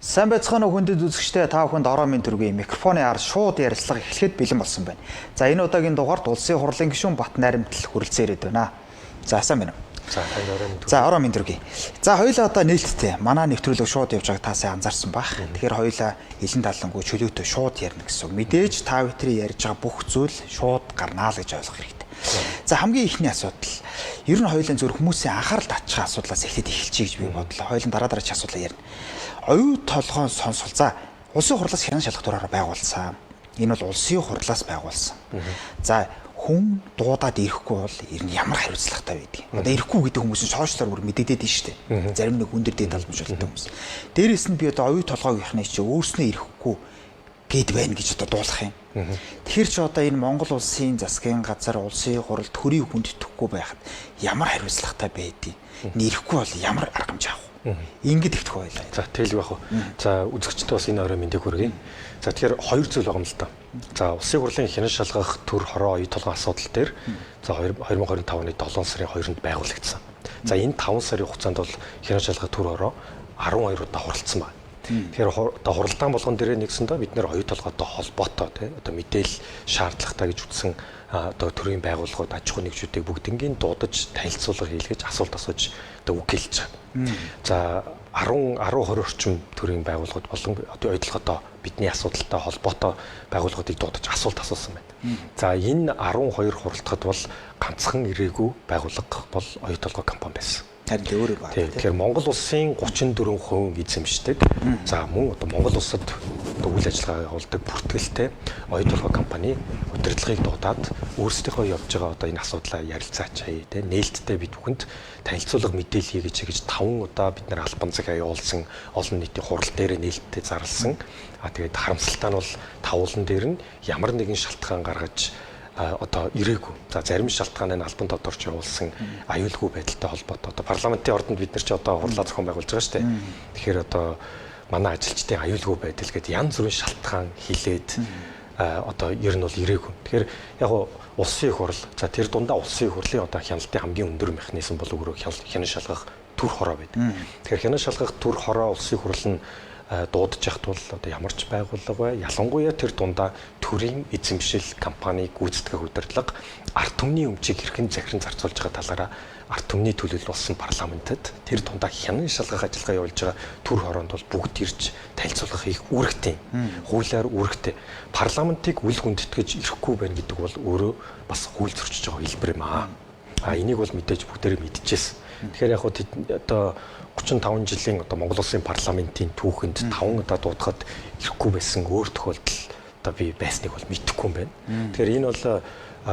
Сайн байцгаана уу, хүндэт үзэгчдээ, та бүхэнд ороо мэнд төргий. Микрофоны ар шууд ярилцлага эхлэхэд бэлэн болсон байна. За, энэ удаагийн дугаард Улсын хурлын гишүүн Бат Наримтал хүрэлцэн ирээд байна. За, сайн байна уу? За, танд орой мэнд. За, ороо мэнд төргий. За, хоёулаа одоо нээлттэй. Манай нэвтрүүлэг шууд явж байгааг та сайн анзаарсан бах. Тэгэхээр хоёулаа илэн талангуй чөлөөтэй шууд ярина гэсэн үг. Мэдээж та бүхний ярьж байгаа бүх зүйл шууд гарнаа л гэж ойлгох хэрэгтэй. За, хамгийн ихний асуудал. Ер нь хоёулаа зөвхөн хүмүүсийн анхаарал татчих асуудлаас эхлээд эхэлчихье гэж би бодлоо. Хоёулаа дараа дараа ч асуудлаа ярина. Оюу толгойн сонсгол. За, улсын хурлаас хянан шалгах төрөөр байгуулсан. Энэ бол улсын хурлаас байгуулсан. За, хүн дуудаад ирэхгүй бол ер нь ямар хариуцлагатай байдгийг. Одоо ирэхгүй гэдэг хүмүүс нь сошиалар бүр мэдэгдээд нь шүү дээ. Зарим нэг өндөр дээд албан хүмүүс. Дээрээс нь би одоо оюу толгойгийнхны чи өөрснөө ирэхгүй гээд байна гэж одоо дуулах юм. Тэгэхээр чи одоо энэ Монгол улсын засгийн газар, улсын хурал төрийг хүндэтгэхгүй байхад ямар хариуцлагатай байдгийг. Нэрэхгүй бол ямар арга хэмжээ авах вэ? Ингээд ихтгэх байлаа. За, тэгэл байх уу. За, үзэгчдээ бас энэ орой мэндийг хүргэе. За, тэгэхээр хоёр зүйл байгаа юм л да. За, улсын хурлын хянан шалгах төр хороо оюу толгойн асуудал дээр за 2025 оны 7 сарын 2-нд байгуулагдсан. За, энэ 5 сарын хугацаанд бол хянан шалгах төр хороо 12 удаа хуралдсан байна. Тэгэхээр одоо хуралдаан болгон дээрээ нэгсэндээ бид нэр оюу толгойтой холбоотой тий одоо мэдээлэл шаардлагатай гэж үзсэн одоо төрийн байгууллагууд, аж ахуйн нэгжүүдийг бүгднгийн дуудаж танилцуулга хийлгэж, асуулт асууж одоо үг хэлж байгаа. За, 10 10 20 орчим төрийн байгууллагууд болон одоо оюу толгойтой бидний асуудалтай холбоотой байгууллагуудыг дуудаж асуулт асуусан байна. За, энэ 12 хуралдахад бол ганцхан ирээгүй байгууллага бол оюу толгой компани байсан. Харин өөрөө байна. Тэгэхээр Монгол улсын 34% эзэмшдэг. За, мөн одоо Монгол улсад одоо үйл ажиллагаа явуулдаг бүртгэлтэй оюу толгой компани удирдлагыг дуудаад өөрсдийнхөө явж байгаа одоо энэ асуудлаа ярилцаач хий, тэ нээлттэй бид бүхэнд танилцуулга мэдээлэл хий гэж 5 удаа бид нар албан захиа явуулсан, олон нийтийн хурал дээр нээлттэй зарласан. А тэгээд харамсалтай нь бол тавуулан дээр нь ямар нэгэн шалтгаан гаргаж одоо ирээгүй. За, зарим шалтгаан нь албан тодорч явуулсан аюулгүй байдалтай холбоотой. Одоо парламентын ордонд бид нар ч одоо хурлаа зохион байгуулж байгаа шүү дээ. Тэгэхээр одоо манай ажилчдын аюулгүй байдал гэдээ янз бүрийн шалтгаан хилээд одоо ер нь бол ирээгүй. Тэгэхээр яг улсын их хурл, за тэр дундаа улсын их хурлын одоо хяналтын хамгийн өндөр механизм бол өөрөө хянан шалгах төр хороо байдаг. Тэгэхээр хянан шалгах төр хороо улсын их хурл нь дуудаж яхад бол одоо ямар ч байгууллага бай, ялангуяа тэр дундаа төрийн эзэмшил компаниг гүйцэтгэх удирдлага ард түмний өмчийг хэрхэн захиран зарцуулж байгаа талаараа ард түмний төлөөлөл болсон парламентод тэр дундаа хянан шалгах ажиллагаа явуулж байгаа төр хороонд бол бүгд ирж танилцуулга хийх үүрэгтэй. Хуулиар үүрэгтэй. Парламентыг үл хүндэтгэж ирэхгүй байна гэдэг бол өөрөө бас хууль зөрчиж байгаа хэлбэр юм аа. А энийг бол мэдээж бүгдээрээ мэдчихсэн. Тэгэхээр яг одоо 35 жилийн одоо Монгол улсын парламентын түүхэнд 5 удаа дуудахад ирэхгүй байсан өөр тохиолдол одоо би байсныг бол мэдэхгүй юм байна. Тэгэхээр энэ бол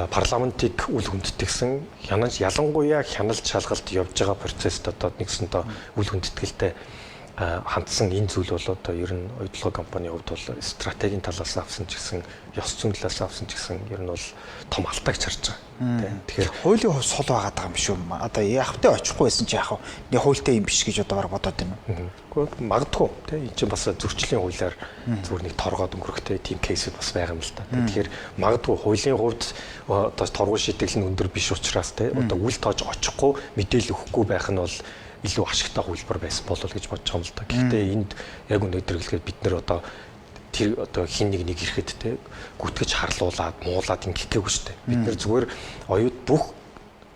парламентыг үл хүндэтгсэн хянаж, ялангуяа хяналт шалгалт явж байгаа процесст одоо нэгсэндээ үл хүндэтгэлтэй хандсан энэ зүйл бол одоо ер нь оюу толгой компанийн хувьд бол стратегийн талаас авсан ч гэсэн, ёс зүйн талаас авсан ч гэсэн ер нь бол том алдаагч харж байгаа. Тэгэхээр хуулийн хувь сул байгаад байгаа юм шүү. Одоо яхавтай очихгүй байсан чи яхав нэг хуультай юм биш гэж одоо баг бодоод байна уу? Үгүй, магадгүй тий. Энэ чинь бас зөрчлийн хуулиар зүгээр нэг торгоод өнгөрөхтэй тийм кейсүүд бас байгаа юм л та. Тэгэхээр магадгүй хуулийн хувьд одоо торгуй шийтгэл нь өндөр биш учраас тий одоо үл тоож очихгүй, мэдээлэл өгөхгүй байх нь бол илүү ашигтай хувилбар байсан болов гэж бодож байгаа юм л да. Гэхдээ энд яг өнөөдөр хэлэхэд бид нэр одоо тэр одоо хин нэг нэг ирэхэд те гүтгэж харлуулад муулаад ингэх гээгүй шүү дээ. Бид нэр зүгээр оюут бүх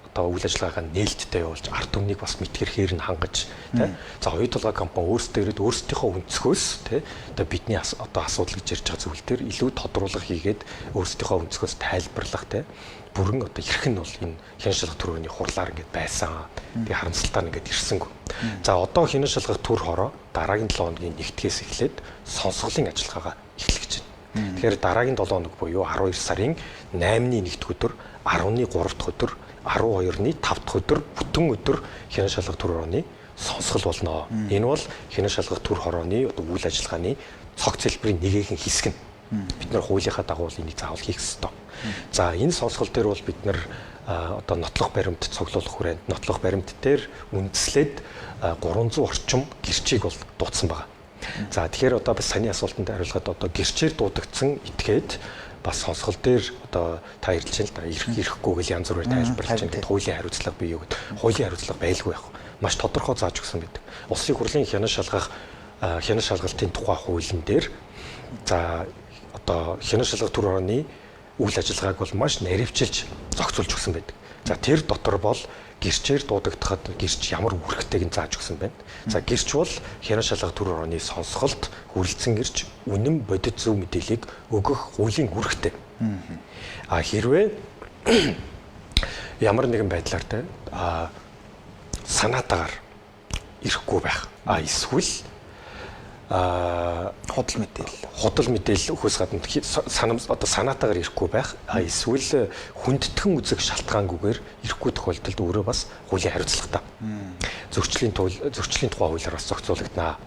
одоо үйл ажиллагаагаа нээлттэй явуулж, ард түмнийг бас мэтгэрхээр нь хангаж те. За, оюу толгой компани өөрсдөө ирээд өөрсдийнхөө өнцгөөс те одоо бидний одоо асуудал гэж ярьж байгаа зүйл дээр илүү тодруулга хийгээд өөрсдийнхөө өнцгөөс тайлбарлах те бүрэн одоо эрх нь бол энэ хянан шалгах төрөний хурлаар ингээд байсан. Тэгээ харамсалтай нь ингээд ирсэнгүй. За, одоо хянан шалгах төр хороо дараагийн 7 хоногийн нэгтгэхээс эхлээд сонсголын ажиллагаагаа эхлэх гэж байна. Тэгэхээр дараагийн 7 хоног буюу 12 сарын 8-ны 1-р өдөр, 10-ны 3 дахь өдөр, 12-ны 5 дахь өдөр бүтэн өдөр хянан шалгах төр хорооны сонсгол болно. Энэ бол хянан шалгах төр хорооны одоо үйл ажиллагааны цогц хэлбэрийн нэгэхэн хэсэг нь. Бид нар хуулийнхаа дагуу энийг заавал хийх ёстой. За, энэ сонсгол дээр бол бид нар одоо нотлох баримт цуглуулах хүрээнд нотлох баримт дээр үндэслээд 300 орчим гэрчийг бол дуудсан байгаа. За, тэгэхээр одоо бас саяны асуултанд хариулахад одоо гэрчээр дуудагдсан этгээд бас сонсгол дээр одоо та ирэлж л да, ирэхгүй гэл янз бүрээр тайлбарлаж байна. Хуулийн хариуцлага бий юу гэд. Хуулийн хариуцлага байлгүй яг. Маш тодорхой зааж өгсөн байдаг. Улсын хурлын хянан шалгах хянан шалгалтын тухай хуулийн дээр за одоо хянан шалгах төр орны үйл ажиллагааг бол маш наривчилж зохицуулж өгсөн байдаг. За тэр дотор бол гэрчээр дуудагдахад гэрч ямар үүрэгтэйг нь зааж өгсөн байна. За гэрч бол хянан шалгах төр орны сонсголт хүрэлцэн гэрч үнэн бодит зөв мэдээллийг өгөх хуулийн үүрэгтэй. А хэрвээ ямар нэгэн байдлаар те санаатаагаар ирэхгүй байх. А эсвэл худал мэдээлэл өгөхөөс гадна одоо санаатаагаар ирэхгүй байх. А эсвэл хүндэтгэн үзэх шалтгаангүйгээр ирэхгүй тохиолдолд өөрөө бас хуулийн хариуцлагатай. Зөрчлийн тухай хуулиар бас зохицуулагдана.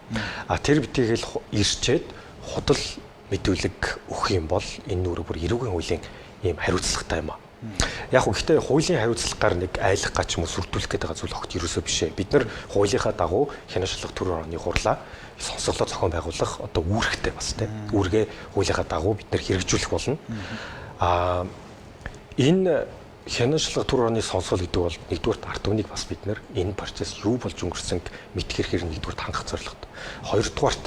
А тэр битгийгэл ирчээд худал мэдүүлэг өгөх юм бол энэ өөрөө бүр эрүүгийн хуулийн ийм хариуцлагатай юм а. Яг уу гэхдээ хуулийн хариуцлагаар нэг айлах гач юм уу сүрдүүлэх гэдэг зүйл огт ерөөсөө биш ээ. Бид нар хуулийнхаа дагуу хянан шалгах төр орны хурлаа сонсголоо зохион байгуулах одоо үүрэгтэй бас тийм үүргээ хуулийнхаа дагуу бид нар хэрэгжүүлэх болно. Аа энэ хянан шалгах төр орны сонсгол гэдэг бол нэгдүгээрт ард түмнийг бас бид нар энэ процесс юу болж өнгөрсөн мэдэх хэрэгээр нэгдүгээрт хангах зорилготой. Хоёрдугаарт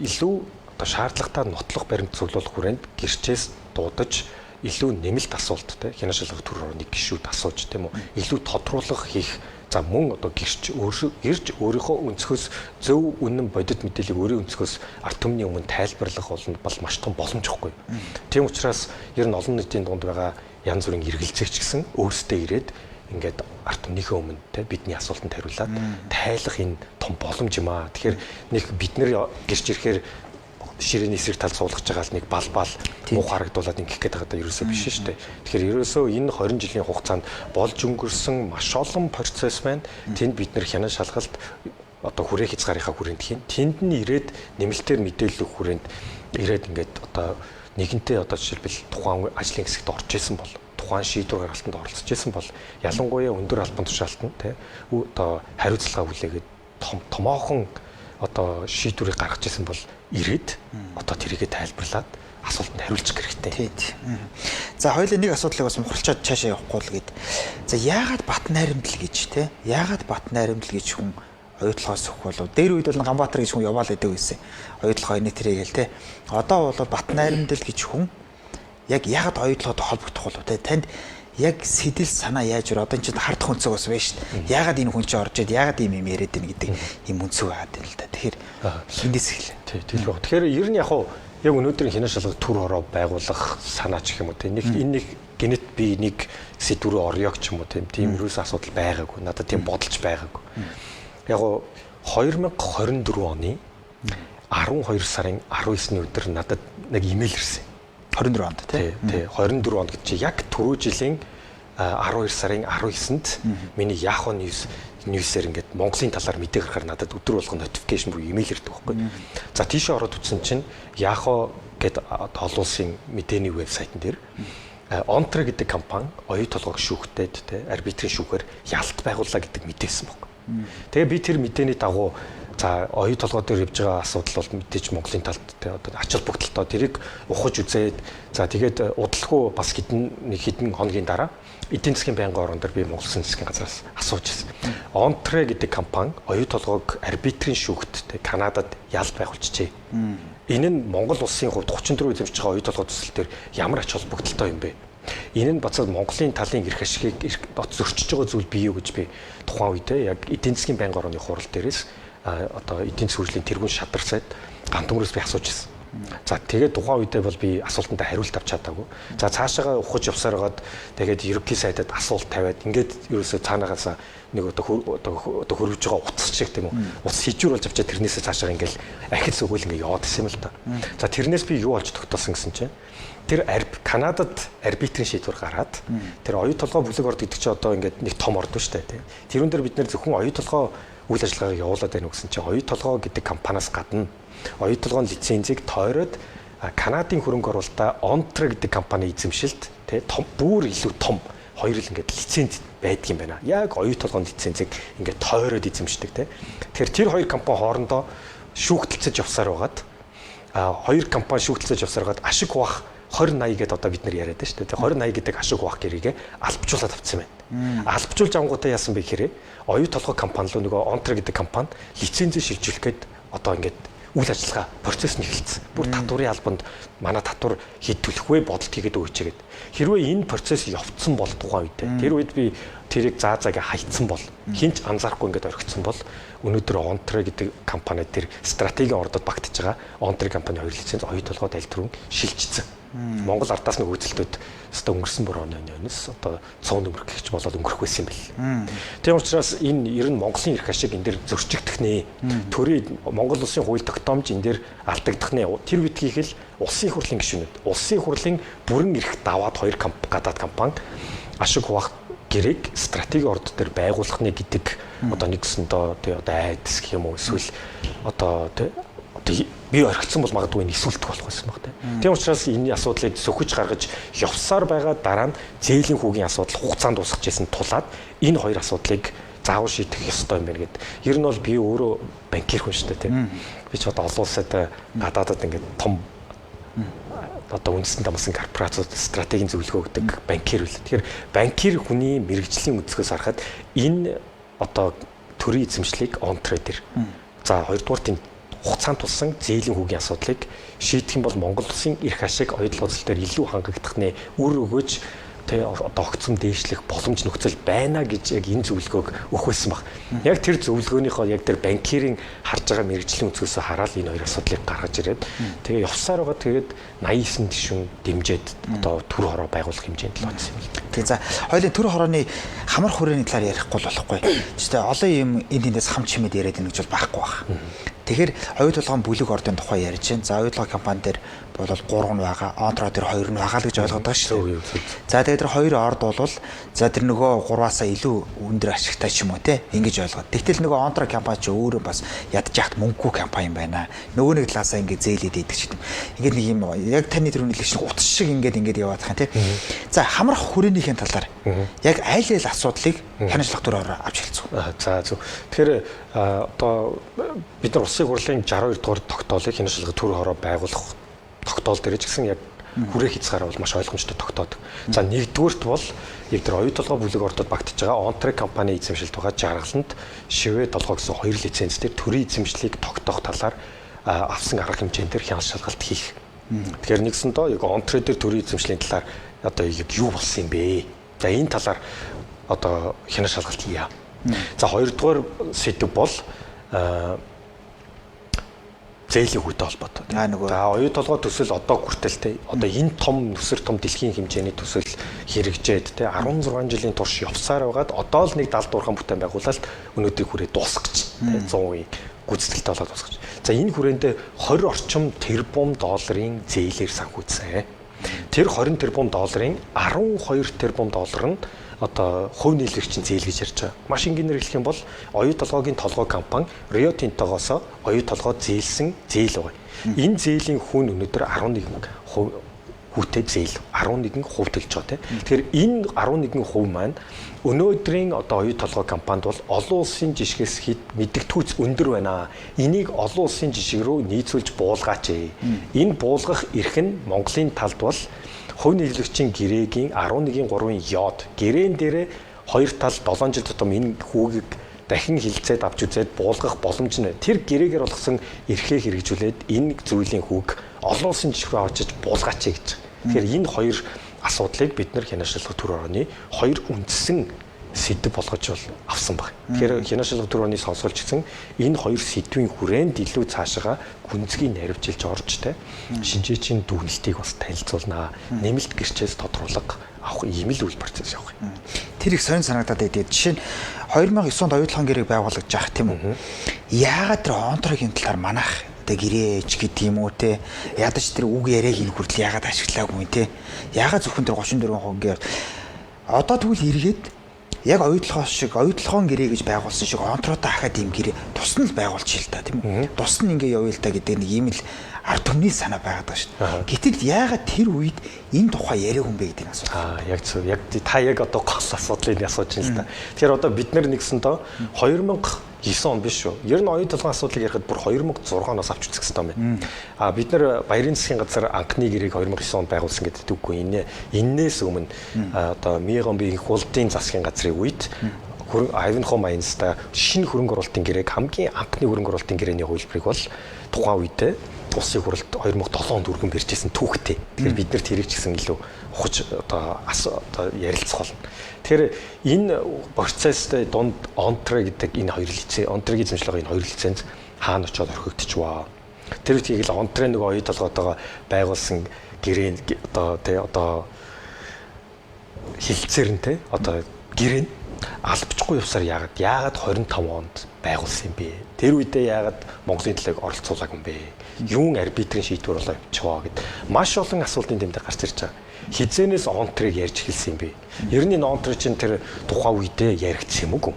илүү одоо шаардлагатай нотлох баримт цуглуулах хүрээнд гэрчээс дуудаж илүү нэмэлт асуулт те хянан шалгах төр орны гишүүд асууж тийм үү илүү тодруулах хийх. За мөн одоо гэрч ирж өөрийнхөө өнцгөөс зөв үнэн бодит мэдээллийг өөрийн өнцгөөс ард түмний өмнө тайлбарлах бол маш том боломж ихгүй. Тийм учраас ер нь олон нийтийн дунд байгаа янз бүрийн эргэлзээгч гэсэн өөрсдөө ирээд ингээд ард түмнийхээ өмнө те бидний асуултанд хариулаад тайлах энэ том боломж юм аа. Тэгэхээр нэг бид нэр гэрч ирэхээр ширээний эсрэг тал суулгаж байгаа л нэг бал муу харагдуулаад ингэх гээд байгаа даа ерөөсөө биш шүү дээ. Тэгэхээр ерөөсөө энэ 20 жилийн хугацаанд болж өнгөрсөн маш олон процесс байна. Тэнд бид нэр хянан шалгалт одоо хүрээх хязгаарынхаа хүрээнд хийн. Тэнд нь ирээд нэмэлтээр мэдээлэл өгөх хүрээнд ирээд ингээд одоо нэгэнтээ одоо жишээлбэл тухайн ажлын хэсэгт орж исэн бол тухайн шийдвэр гаргалтанд оролцож исэн бол ялангуяа өндөр албан тушаалтан тий одоо хариуцлага хүлээгээд томоохон одоо шийдвэрийг гаргаж исэн бол ирээд одоо тэрийгэ тайлбарлаад асуултанд хариулчих хэрэгтэй. Тийм. За хоёулаа нэг асуудлыг бас мухарчаад цаашаа явахгүй л гээд. За яагаад Бат найрамдал гэж те? Яагаад Бат найрамдал гэж хүн оюутлогоос өгөх болов? Дээр үед бол Ганбаатар гэж хүн яваал байдаг байсан. Оюутлогоо энэ тэрийг л те. Одоо бол Бат найрамдал гэж хүн яг яагаад оюутлогод холбогдох болов те? Танд яг сэтэл санаа яаж өөр одоо энэ чинь хардах өнцөг бас байна шүү дээ. Яагаад энэ хүн чинь орж ид яагаад ийм юм яриад байна гэдэг ийм өнцөг байгаад байна л да. Тэгэхээр эндээс эхэлье. Тий, тэгэл баг. Тэгэхээр ер нь яг яг өнөөдрийн хянан шалгах төр хороо байгуулах санаа ч гэх юм уу тий. Нэг энэ нэг гэнэт би нэг сэдв рүү орё ч юм уу тийм ерөөс асуудал байгаагүй. Надад тийм бодолч байгаагүй. Яг 2024 оны 12 сарын 19-ний өдөр надад нэг имэйл ирсэн. 24 онд тий. Тий, 24 онд гэж чи яг түрүү жилийн 12 сарын 19-нд миний Yahoo News-ээр ингээд Монголын талаар мэдээ гаргахаар надад өдөр болгон notification буюу имэйл ирдэг байхгүй. За тийшээ ороод үзсэн чинь Yahoo гэдэг олон улсын мэдээний вебсайтн дээр Ontre гэдэг компани оюу толгойг шүүхтэд те арбитрийн шүүхээр ялт байгууллаа гэдэг мэдээсэн байхгүй. Тэгээ би тэр мэдээний дагуу за оюу толгой дээр явж байгаа асуудал бол мэдээж Монголын талд те одоо ач холбогдолтой тэрийг ухаж үзээд за тэгээд удалгүй бас хэдэн хоногийн дараа эдийн засгийн байнгын орон дээр би Монгол Улсын засгийн газраас асууж ирсэн. Ontre гэдэг компани оюу толгойг арбитрийн шүүхт те Канадад ялт байгуулчихжээ. Энэ нь Монгол улсын хувьд 34 эзэмшиж байгаа оюу толгой төсөл дээр ямар ач холбогдолтой юм бэ? Энэ нь бацаад Монголын талын эрх ашигыг зөрчиж байгаа зүйл бий юу гэж би тухайн үедээ яг эдийн засгийн байнгын орны хурал дээрээс одоо эдийн засгийн хөгжлийн тэргүүн шадар сайд Гантөмрөөс би асууж ирсэн. За тэгээд тухайн үедээ бол би асуултанд хариулт авч чадаагүй. За цаашаагаа ухаж явсаар байгаад тэгээд ерөнхий сайдад асуулт тавиад ингээд ерөөсөө цаанагаасаа нэг одоо хөрвж байгаа утас шиг тийм үү. Утас хижүүр болж авчаад тэрнээсээ цаашаа ингээд ахиц өгөөл ингээд яваад исэн юм л та. За тэрнээс би юу олж тогтоосон гэсэн чинь тэр Канадад арбитрийн шийдвэр гараад тэр оюу толгой бүлэг орд гэдэг чинь одоо ингээд нэг том орд шүү дээ тийм. Тэрүүн дээр бид нэр зөвхөн оюу толгой үйл ажиллагааг явуулаад байна гэсэн чинь оюу толгой гэдэг компаниас гадна оюу толгойн лицензийг тойроод Канадын хөрөнгө оруулалтаа Ontre гэдэг компани эзэмшилт тий том бүр илүү том хоёр л ингээд лиценз байдаг юм байна. Яг оюу толгойн лицензийг ингээд тойроод эзэмшдэг тий. Тэгэхээр тэр хоёр компани хоорондоо шүүхтэлцэж явсаар байгаад хоёр компани шүүхтэлцэж явсаар байгаад ашиг хуваах 20 80 гэдээ одоо бид нар яриад байна шүү дээ. 20 80 гэдэг ашиг хуваах гэрээгээ албажуулаад авсан байна. Албажуулж авангуудаа яасан бэ гэхээр оюу толгой компани руу нөгөө Онтро гэдэг компани лицензээ шилжүүлэх гээд одоо ингээд үйл ажиллагаа процесс нь эхэлсэн. Бүр татварын албанд манай татвар хэд төлөх вэ бодолт хийгээд өгч гээд. Хэрвээ энэ процесс явцсан бол тухайн үед тэр үед би тэрийг заа заагаа хайцсан бол хинч анзаарахгүй ингээд орхицсан бол өнөөдөр Онтро гэдэг компани тэр стратегийн ордод багтж байгаа Онтро компани хоёр лиценз оюу толгой тал руу шилжчихсэн. Монгол ардаас нэг үйлдэлтүүд өстой өнгөрсөн бүр оны өнөөс одоо 100 нөмөр гихч болоод өнгөрөх байсан юм бэл. Тийм учраас энэ ер нь Монголын эрх ашиг энэ дэр зөрчигдөх нэ. Төрийн Монгол улсын хууль тогтоомж энэ дэр алдагдах нэ. Тэр битгийх л улсын хурлын гишүүнүүд улсын хурлын бүрэн эрх даваад хоёр гадаад компани ашиг хуваах гэрээг стратегийн орд дээр байгуулах нэ гэдэг одоо нэгсэндээ тий одоо айдас гэх юм уу эсвэл одоо тий би орхицсан бол магадгүй энэ эсүүлдэх болох байсан баг тий. Тийм учраас энэ асуудлыг сөхөж гаргаж явсаар байгаа дараа нь зээлийн хүүгийн асуудал хугацаанд дуусгаж байсан тулаад энэ хоёр асуудлыг заавал шийдэх ёстой юм байна гэд. Ер нь бол би өөрөө банкир хүн шүү дээ тий. Би ч одоо олон улсад гадаадад ингээд том одоо үндэстэн дамсан корпорациуд стратегийн зөвлөгөө өгдөг банкир үл. Тэгэхээр банкир хүний мэрэгжлийн өнцгөөс харахад энэ одоо төрийн эзэмшлийг Онтро дээр. За хоёрдугаар тийм хугацаанд тулсан зээлийн хүүгийн асуудлыг шийдэх юм бол Монгол улсын эрх ашиг оюутлал үзэл дээр илүү хангагдах нэ үр өгөөж тэ одоо огцом дээшлэх боломж нөхцөл байна гэж яг энэ зөвлөгөөг өгөх байсан баг. Яг тэр зөвлөгөөнийхөө яг тэр банкирын харж байгаа мэрэгжлийн өнцгөөсөө хараад энэ хоёр асуудлыг гаргаж ирээд тэгээ явсаар байгаа тэгээд 89 гишүүн дэмжиж одоо төр хороо байгуулах хэмжээнд л очсон юм л. Тэгээ за хоёулын төр хорооны хамар хүрээний талаар ярихгүй болохгүй. Гэхдээ олон юм энэ тэндээс хам чимээд яриад байна гэж бол байхгүй баг. Тэгэхээр оюу толгойн бүлэг ордын тухай ярьж байна. За оюу толгой компани дээр бол 3 нь байгаа, Онтро дээр 2 нь байгаа л гэж ойлгоод байгаа шүү дээ. За тэгээд тэр хоёр орд бол за тэр нөгөө 3-аасаа илүү өндөр ашигтай ч юм уу те ингэж ойлгоод. Тэгтэл нөгөө Онтро компани ч өөрөө бас ядж яхад мөнгөгүй компани юм байна. Нөгөө нэг талаасаа ингэ зээлээд идэг ч юм. Ингээд нэг юм яг таны тэр үнэлэх шиг утас шиг ингээд ингээд яваад байгаа юм те. За хамрах хүрээнийхэн талаар яг аль аль асуудлыг хянажлах төр ороо авч хэлцүү. За зөв. Тэгэхээр одоо бид нар улсын хурлын 62 дугаар тогтоолыг хянажлах төр хороо байгуулах тогтоол дээр ч гэсэн яг хүрээ хязгаараа бол маш ойлгомжтой тогтоодог. За нэгдүгüүрт бол яг тэр оюу толгой бүлэг ордод багтж байгаа Онтро компани эзэмшилд байгаа жаргаланд шивэ толгой гэсэн хоёр лиценз дээр төрийн эзэмшлийг тогтоох талаар авсан арга хэмжээн дээр хяналт шалгалт хийх. Тэгэхээр нэгсэндээ яг Онтро дээр төрийн эзэмшлийн талаар одоо яг юу болсон юм бэ? За энэ талаар одоо хяналт шалгалт хийе. За хоёрдугаар сэдэв бол зээлийн хүүтэй холбоотой. За оюу толгой төсөл одоо хүртэл те одоо энэ том нүсэр том дэлхийн хэмжээний төсөл хэрэгжээд те 16 жилийн турш явсаар байгаад одоо л нэг 70 дурхан бүтээн байгуулалт өнөөдрийн хүрээ дуусгах гэж те 100% гүйцэтгэлтэй болоод дуусгах гэж. За энэ хүрээндээ 20 орчим тэрбум долларын зээлээр санхүүжсэн. Тэр 20 тэрбум долларын 12 тэрбум доллар нь одоо хувь нийлэгчийн зээл гэж ярьж байгаа. Маш энгийнээр хэлэх юм бол оюу толгойн толгой компани Рио Тинтогоос оюу толгой зээлсэн зээл байгаа. Энэ зээлийн хүн өнөөдөр 11% хүүтэй зээл 11% төлж байгаа тийм. Тэгэхээр энэ 11% маань өнөөдрийн одоо оюу толгой компанид бол олон улсын жишгээс хэд мэдэгдэхүйц өндөр байна. Энийг олон улсын жишг рүү нийцүүлж буулгаач. Энэ буулгах эрх нь Монголын талд бол хувь нийлэгчийн гэрээгийн 11-ийн 3-ын йод гэрээн дээрээ хоёр тал 7 жил тутам энэ хүүгийг дахин хилцээд авч үзээд буулгах боломж нь тэр гэрээгээр болгосон эрхээ хэрэгжүүлээд энэ зүйлийн хүүг олон улсын жишг рүү авчиж буулгаач гэж. Тэгэхээр энэ хоёр асуудлыг бид нар хянаашилга төр орооны хоёр үндсэн сэдэв болгож бол авсан баг. Тэгэхээр хянаашилга төр орооны сонсголч гэсэн энэ хоёр сэдвийн хүрээнд илүү цаашаа гүнзгий наривчилж орж те шинжээчийн дүгнэлтийг бас танилцуулнаа. Нэмэлт гэрчээс тодруулга авах ийм л үйл процесс явах юм. Тэр их сонин санагдаад байдаг. Жишээ нь 2009 онд оюутлогын гэрээг байгуулагдаж байх тийм үү? Яагаад тэр Онтрогийн талаар манайх одоо гэрээч гэдэг юм уу те ядаж тэр үг яриаг энэ хүртэл яагаад ашиглаагүй те яагаад зөвхөн тэр 34% гээ одоо тэгвэл эргээд яг оюутлогоос шиг оюутлогоон гэрээ гэж байгуулсан шиг Онтротой ахаад ийм гэрээ тус нь л байгуулчих л та тийм үү тус нь ингээ явъя л та гэдэг нэг ийм л ард түмний санаа байгаад байгаа шүү дээ. Гэтэл яагаад тэр үед энэ тухай яриаг юм бэ гэдэг нь асуудал. Яг зөв. Яг та яг одоо гол асуудлыг асууж байна л та. Тэгэхээр одоо бид нар нэгсэндээ 2009 9 он биш шүү. Ер нь оюун толгойн асуудлыг ярихад бүр 2006 оноос авч үзэх хэрэгтэй юм байна. А бид нар Баярын засгийн газар анхны гэрээг 2009 онд байгуулсан гэдэг үггүй. Энээс өмнө одоо Мигомби инх улдын засгийн газрын үед Ivanhoe Mines-та шинэ хөрөнгө оруулалтын гэрээг, хамгийн анхны хөрөнгө оруулалтын гэрээний хувилбарыг бол тухайн үедээ улсын хурлд 2007 онд өргөн барьж исэн түүхтэй. Тэгэхээр бид нар тэрийг ч гэсэн илүү ухаж одоо ярилцах болно. Тэгэхээр энэ процесстэй дунд Онтре гэдэг энэ хоёр лиценз, Онтрегийн эзэмшил байгаа энэ хоёр лиценз хаана очиод орхигдчихваа. Тэр үеийг л Онтре нөгөө оюу толгойтойгоо байгуулсан гэрээ одоо тий одоо хилцээр нь тий одоо гэрээ нь албачгүй явсаар яагаад 25 онд байгуулсан юм бэ? Тэр үедээ яагаад Монголын төлөөг оролцуулаагүй юм бэ? Юун арбитрийн шийдвэр болоо явчихваа гэд маш олон асуултын тэмдэг гарч ирж байгаа. Хизээнээс Онтрыг ярьж эхэлсэн юм бэ? Ер нь энэ Онтр чинь тэр тухайн үедээ яригдсан юм уу?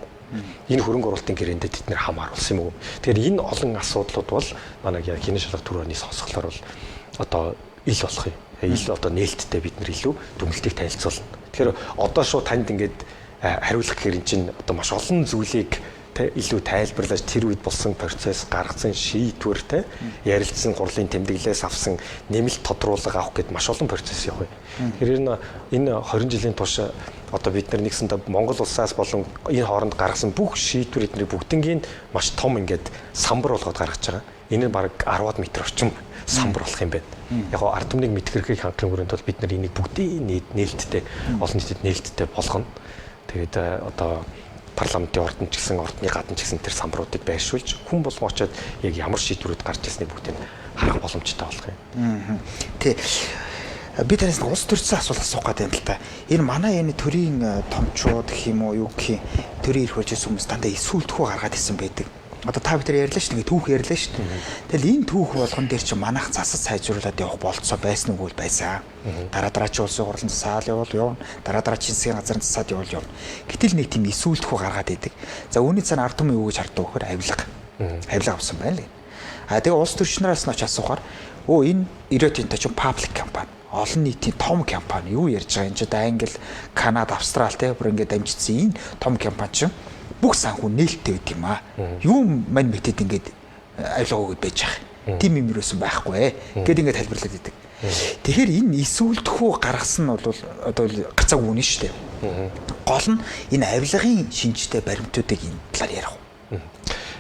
Энэ хөрөнгө оруулалтын гэрээндээ тэд нэр хамааруулсан юм уу? Тэгэхээр энэ олон асуудлууд бол манай яг хинэ шалга төр оны сонсголоор бол одоо ил болох юм. Ил одоо нээлттэй бид нар илүү дүгнэлтийг танилцуулна. Тэгэхээр одоо шууд танд ингээд хариулах гэхээр эн чинь одоо маш олон зүйлийг илүү тайлбарлаж, тэр үед болсон процесс, гаргасан шийдвэр, те ярилцсан, хурлын тэмдэглээс авсан нэмэлт тодруулга авах гэд маш олон процесс явах. Тэгэхээр энэ 20 жилийн турш одоо бид нар нэгсэндээ Монгол улсаас болон энэ хооронд гаргасан бүх шийдвэр эдний бүгднгийн маш том ингээд самбар болгоод гаргаж байгаа. Энэ нь бараг 10 метр орчим самбар болох юм байна. Яг го ард түмнийг мэдхэрхийг хангахын хүрээнд бол бид нар энийг бүгдийг нээлттэй, олон нийтэд нээлттэй болгоно. Тэгээд одоо парламентын ордон ч гэсэн, ордны гадна ч гэсэн тэр самбаруудыг байршуулж, хүн болгон очиод яг ямар шийдвэрүүд гарч ирснийг бүгдийг харах боломжтой болох юм. Тий. Би танаас нэг улс төрчсөн асуулт асуух гэдэг юм л та. Энэ манай энэ төрийн томчууд гэх юм уу, юу гэх юм, төрийн эрх болж ирсэн хүмүүс дандаа эсүүлдэхүү гаргаад ирсэн байдаг. Одоо та бид нар ярьлаа шүү дээ, түүх ярьлаа шүү дээ. Тэгэл энэ түүх болгон дээр чи манайх засаж сайжруулад явах болцоо байсан уу байсан. Дараа дараачийн улсын хурлын засаал явуул явна. Дараа дараачийн засгийн газрын засаад явуул явна. Гэтэл нэг тийм эсүүлдэхүү гаргаад идэг. За үүний цаана ард түмэн юу гэж харддаг вэхээр авилга. Авилга авсан байна л. А тэгээ улс төрчнөөс нь очиж асуухаар өө энэ Rio Tinto чинь public компани, олон нийтийн том компани, юу ярьж байгаа юм чи, Англи, Канада, Австрали те бүр ингээд дамжчихсан энэ том компани чинь бүх санхүү нээлттэй байт юм аа. Юу мань мэтэд ингээд авилга өгöd байж байгаа. Тим юм юусэн байхгүй гэд ингээд тайлбарлаад идэг. Тэгэхээр энэ эсүүлдэхүү гаргасан нь бол одоо гацааг үнэ шүү дээ. Гол нь энэ авилгын шинжтэй баримтуудыг энэ талаар ярих уу?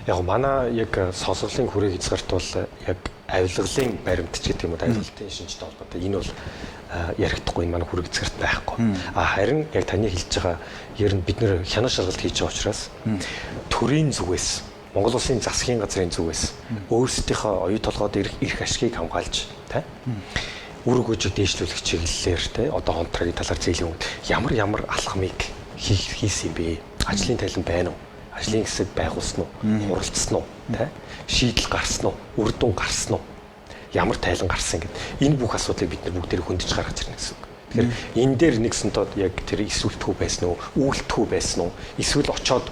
Яг манай яг сонсголын хүрээг хязгаарт бол яг авилгалын баримт ч гэдэг юм уу, авилгалтын шинжтэй холбоотой энэ бол яригдахгүй, энэ манай хүрэг хязгаарт байхгүй. А харин яг таны хэлж байгаа ер нь бид нэр хянан шалгалт хийж байгаа учраас төрийн зүгээс, Монгол улсын засгийн газрын зүгээс өөрсдийнхөө оюу толгойд ирэх ашигыг хамгаалж тэ үр өгөөжийг дээшлүүлэх чиглэлээр тэ одоо Онтрагийн талаар зээлийн өмнө ямар ямар алхмыг хийсэн юм бэ? Ажлын тайлан байна уу? Ажлын хэсэг байгуулсан уу? Хуралцсан уу? Тэ шийдэл гарсан уу? Үр дүн гарсан уу? Ямар тайлан гарсан гэд энэ бүх асуудлыг бид нар бүгдээр хөндөж гаргаж ирнэ гэсэн үг. Тэгэхээр энэ дээр нэгсэн тод яг тэр эсвэлтхүү байсан уу, үйлдэхүү байсан уу, эсвэл очоод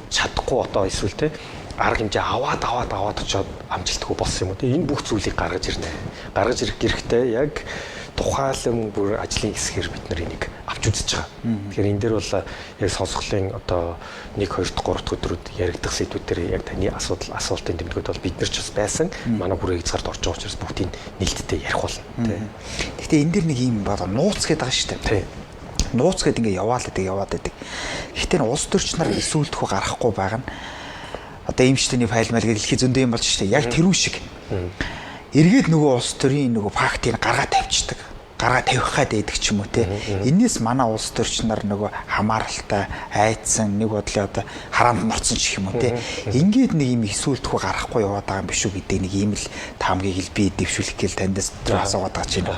чадахгүй одоо эсвэл те арга хэмжээ аваад аваад аваад очоод амжилтгүй болсон юм уу. Энэ бүх зүйлийг гаргаж ирнэ. Гаргаж ирэх хэрэгтэй яг тухайлан бүр ажлын хэсгээр бид нар энийг авч үзэж байгаа. Тэгэхээр энэ дээр бол яг сонсголын одоо 1 2 дахь 3 дахь өдрүүд яригдах сэдвүүд дээр яг таны асуудал асуултын тэмдгүүд бол бид нар ч бас байсан. Манай хүрээ хязгаарт орж байгаа учраас бүгдийг нээлттэй ярих болно. Гэхдээ энэ дэр нэг юм болоо нууц гэдэг байгаа шүү дээ. Нууц гэдэг ингээ яваал гэдэг яваад байдаг. Гэхдээ улс төрч нар эсүүлдэхүү гаргахгүй байгаа нь одоо эмчтэний файл майл гэдэг дэлхий зөндөө юм болж шүү дээ. Яг тэрүү шиг. Эргээд нөгөө улс төрийн нөгөө фактыг гаргаа тавьчихдаг. Гаргаа тавих гад байдаг ч юм уу те. Энээс манай улс төрч нар нөгөө хамааралтай айдсан нэг бодлоо одоо хараанд норцсон ч гэх юм уу те. Ингээд нэг юм эсүүлдэхүү гаргахгүй яваад байгаа юм биш үү гэдэг нэг ийм л таамгийг л би дэвшүүлэх гээл таньдаас асуугаад байгаа чинь.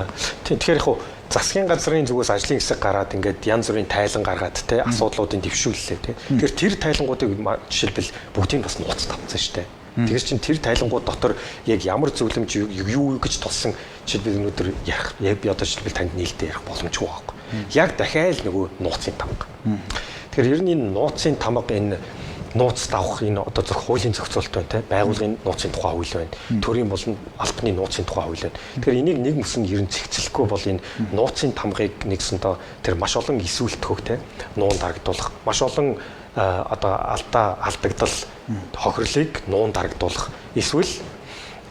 Тийм, тэгэхээр яг засгийн газрын зүгээс ажлын хэсэг гараад ингээд янз бүрийн тайлан гаргаад те асуудлуудын дэвшүүллээ те. Тэгэхээр тэр тайлангуудыг жишээлбэл бүгдийг бас нууц тавцсан шүү дээ. Тэгэхээр чин тэр тайлангууд дотор яг ямар зөвлөмж юу гэж тулсан жишээлбэл өнөөдөр ярих яг би одоо жишээлбэл танд нээлттэй ярих боломжгүй байхгүй. Яг дахиад нөгөө нууцын тамга. Тэгэхээр ер нь энэ нууцын тамга, энэ нууц давах энэ одоо зөв хуулийн зохицуулалт байна те. Байгууллагын нууцын тухай хууль байна. Төрийн болон албаны нууцын тухай хууль байна. Тэгэхээр энийг нэг мөсөн ер нь зэгцлэхгүй бол энэ нууцын тамгыг нэгсэндээ тэр маш олон эсүүлтхөг те нуун дарагдуулах, маш олон одоо алдаа алдагдал Хохирлыг нуун дарагдуулах эсвэл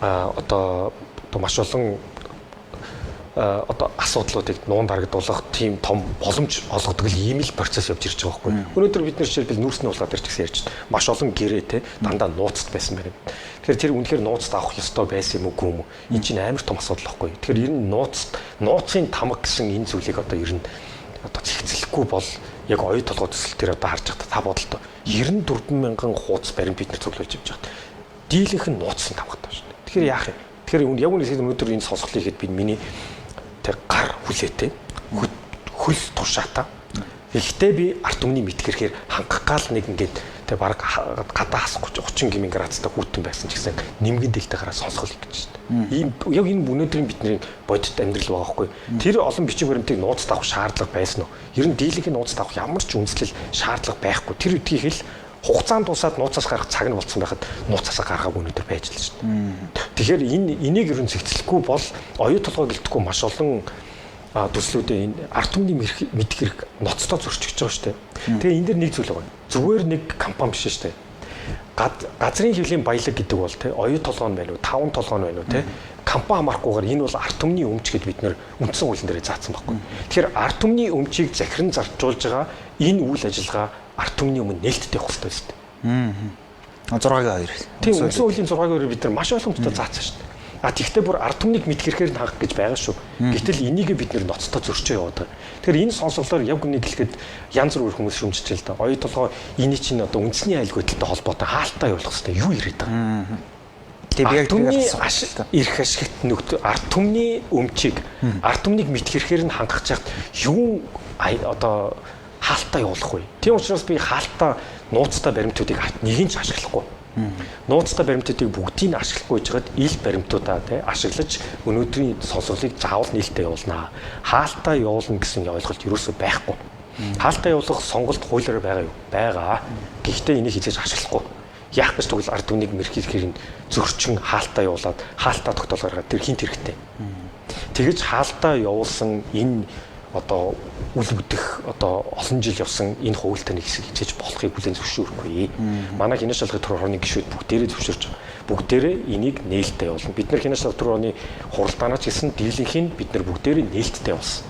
одоо маш олон одоо асуудлуудыг нуун дарагдуулах тийм том боломж олгодог л ийм л процесс явж ирж байгаа байхгүй. Өнөөдөр бид нэр жишээлбэл нүүрсний хулгай дээр ч гэсэн ярьж байна. Маш олон гэрээ те дандаа нууцд байсан байна. Тэгэхээр тэр үнэхээр нууцд авах ёстой байсан юм уу үгүй юм уу? Энэ чинь амар том асуудал байхгүй. Тэгэхээр ер нь нууцын тамга гэсэн энэ зүйлийг одоо ер нь одоо зэгцлэхгүй бол яг оюу толгой төсөл дээр одоо харж байхдаа та бодолтой 94 мянган хуудас баримт бид нар цуглуулж явж байгаа. Дийлэнх нь нууцын тамгатай шүү дээ. Тэгэхээр яах юм? Тэгэхээр яг үнэхээр өнөөдөр энэ сонсголыг ихэд би миний тэг гар хүлээтэй хөл тушаатай. Гэхдээ би ард түмний мэдгэрэхээр хангах гал нэг ингээд тэг баг гадаа хасах 30 гэмийн градустай хүүтэн байсан ч гэсэн нэмгэн дэлтэй гараа сонсгол гэж шүү дээ. Ийм яг энэ өнөөдрийн бидний бодит амьдрал байгаа байхгүй. Тэр олон бичиг баримтыг нууцд авах шаардлага байсан уу? Ер нь дийлэнх нууцд авах ямар ч үндэслэл шаардлага байхгүй. Тэр үдгийг л хугацаанд дуусаад нууцаас гарах цаг нь болцсон байхад нууцаасаа гаргаагүй өнөөдөр байж л шүү дээ. Тэгэхээр энийг ер нь зэгцлэхгүй бол оюу толгой гэлтэхгүй маш олон төслүүдээ энэ ард түмний мэдэх хэрэг ноцтой зөрчигдөж байгаа шүү дээ. Тэгээ энэ дэр нэг зүйл байгаа. Зүгээр нэг компани биш шүү дээ. Газрын хэвлийн баялаг гэдэг бол те оюу толгой нь байна уу, таван толгой нь байна уу те компани хамаарахгүйгээр энэ бол ард түмний өмч гэд бид нэр үндсэн хуулийн дээр заасан байхгүй. Тэгэхээр ард түмний өмчийг захиран заржуулж байгаа энэ үйл ажиллагаа ард түмний өмнө нээлттэй явах хэрэгтэй шүү дээ. 6-гийн 2. Тийм, үндсэн хуулийн 6-гийн 2 бид нар маш ойлгомжтой заасан шүү дээ. А тэгвэл бүр ард түмнийг мэдхэрэхээр нь хангах гэж байгаа шүү. Гэтэл энийг бид нэр ноцтой зөрчөө яваад байгаа. Тэгэхээр энэ сонсголоор яг үнийг хэлэхэд янз бүр хүмүүс шүмжиж л да. Оюу толгой энэ чинь одоо үндэсний аюулгүй холбоотой хаалтаа явуулах хэрэгтэй юу яриад байгаа. Тэгээ би яг тэрний эрх ашигт нөхд ард түмний өмчийг ард түмнийг мэдхэрэхээр нь хангах чад юу одоо хаалтаа явуулах вэ? Тийм учраас би хаалтаа нууцтай баримтуудыг нэг нь ч ашиглахгүй. Нууцтай баримтуудыг бүгдийг нь ашиглахгүй гэж хагаад ил баримтуудаа тий ашиглаж өнөөдрийн сонсголыг заавал нээлттэй явуулнаа. Хаалтаа явуулна гэсэн ойлголт ерөөсөө байхгүй. Хаалтаа явуулах сонголт хуулиар байгаа юу? Байгаа. Гэхдээ энийг хизээж ашиглахгүй. Яах гэж тэгвэл ард түмнийг мэрхихээр нь зөрчин хаалтаа явуулаад хаалтаа тогтоол гаргаад тэр хинт хэрэгтэй. Тэгэж хаалтаа явуулсан энэ одоо үл мэдэх одоо олон жил явсан энэ хуультай нэг хэсэг хичээж болохыг хүлээн зөвшөөрөхгүй. Манай хянаш шалгах төр орны гишүүд бүгдээрээ зөвшөөрч байгаа. Бүгдээрээ энийг нээлттэй явуулна. Бид нар хянаш шалгах төр орны хуралдаанаа ч гэсэн дийлэнх нь бид нар бүгдээрээ нээлттэй явуулсан.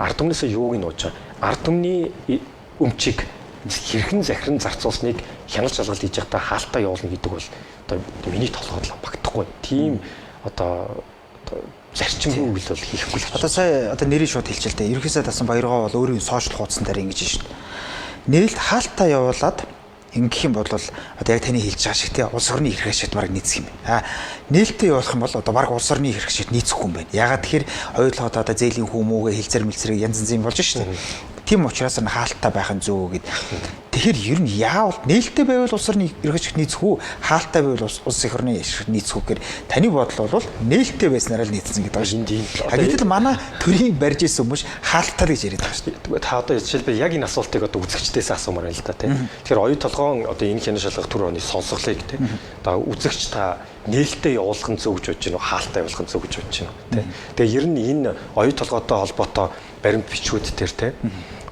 Ард түмнээсээ юуг нь ууж байгаа? Ард түмний өмчийг хэрхэн захиран зарцуулсныг хяналт шалгалт хийж байхдаа хаалтаа явуулна гэдэг бол одоо миний толгойд л багтахгүй. Тийм одоо зарчимгүй үйл бол хийхгүй л. Одоо сая одоо нэрийг шууд хэлчихэл дээ. Ерөнхийдөө тасан Баяргаа бол өөрийн сошиал хуудсан дээр ингэж шин. Нээлт хаалтаа явуулаад ингэх юм бол одоо яг таны хэлж байгаа шиг тий улс орны эрх ашигт бараг нийцэх юм байна. Нээлттэй явуулах юм бол одоо бараг улс орны эрх ашигт нийцэхгүй юм байна. Ягаад тэгэхээр хоёулаа одоо зээлийн хүмүүгээ хилцэр мэлцэрэг янз янз юм болж шин. Тийм учраас нь хаалттай байх нь зөв гэд. Тэгэхээр ер нь яавал нээлттэй байвал улс орны эрх ашигт нийцэх үү, хаалттай байвал улс их орны эрх нийцэх үү гэхээр таны бодол бол нээлттэй байснараа л нийцсэн гэдэг байна. Гэтэл манай төрийн барьж исэн хүмүүс хаалттай гэж яриад байгаа шүү дээ. Та одоо жишээлбэл яг энэ асуултыг одоо үзэгчдээс асуумаар байна л да тий. Тэгэхээр оюу толгоон одоо энэ хянаш шалгах төр орны сонсголыг тий. Одоо үзэгч та нээлттэй явуулах нь зөв гэж бодож байна уу, хаалттай явуулах нь зөв гэж бодож байна уу тий. Тэгээ ер нь энэ оюу толгойтой холбоотой баримт бичгүүд төр тий.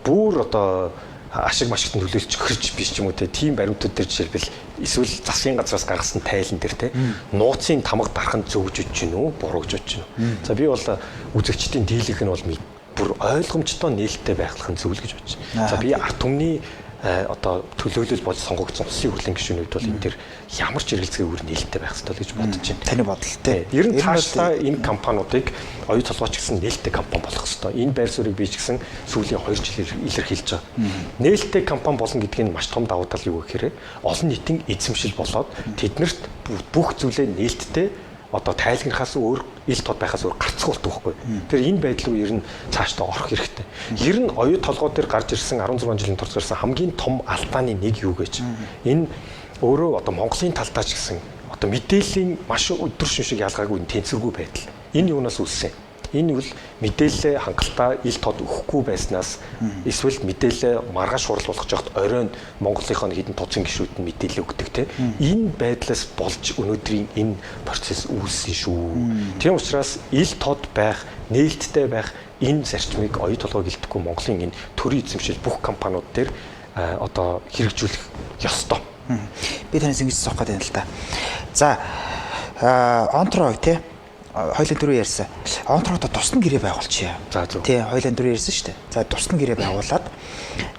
Бүр одоо ашиг машигт нөлөөлж хөрч биш ч юм уу те тийм баримтууд дээр жишээлбэл эсвэл засгийн газраас гаргасан тайлан дээр те нууцын тамга дарах нь зөв гэж бодож байна уу, буруу гэж бодож байна уу. За би бол үзэгчдийн дийлэнх нь бол бүр ойлгомжтой нээлттэй байхлах нь зөв л гэж бодож байна. За би ард түмний одоо төлөөлөл болж сонгогдсон улсын хурлын гишүүнүүд бол энэ төр ямар ч эргэлзээгээр нээлттэй байх ёстой л гэж бодож байна. Таны бодол те. Ер нь цаашлаа энэ компаниудыг оюу толгойч гэсэн нээлттэй компани болох ёстой. Энэ байр суурийг би ч гэсэн сүүлийн 2 жил илэрхийлж байгаа. Нээлттэй компани болно гэдгийг нь маш том давуу тал юу гэхээр олон нийтийн эзэмшил болоод тэднэрт бүх зүйлээ нээлттэй одоо тайлгнахаас өөр ил тод байхаас өөр гарцгүй болдог байхгүй. Тэр энэ байдал руу ер нь цаашдаа орох хэрэгтэй. Ер нь оюу толгой дээр гарч ирсэн 16 жилийн турш гарсан хамгийн том алдааны нэг юу гэж. Энэ өөрөө одоо Монголын талдаа ч гэсэн одоо мэдээллийн маш өдөр шин шиг ялгаагүй тэнцвэргүй байдал. Энэ юунаас үүссэн? Энэ үл мэдээлэлээ хангалттай ил тод өгөхгүй байснаас эсвэл мэдээлэлээ маргааш хурал болгож явахад оройн Монголынхоо хэдэн тууцын гишүүд нь мэдээлэл өгдөг те. Энэ байдлаас болж өнөөдрийн энэ процесс үүссэн шүү. Тийм учраас ил тод байх, нээлттэй байх энэ зарчмыг оюу толгой гэлтэхгүй Монголын энэ төрийн эзэмшил бүх компаниуд дээр одоо хэрэгжүүлэх ёстой. Би танаас ингэж асуух гэдэг юм л та. За Онтро тий хоёлын дөрөв ярьсан. Онтрото тусдан гэрээ байгуулчихъя. За зөв. Тий хоёлын дөрөв ярьсан шүү дээ. За тусдан гэрээ байгуулад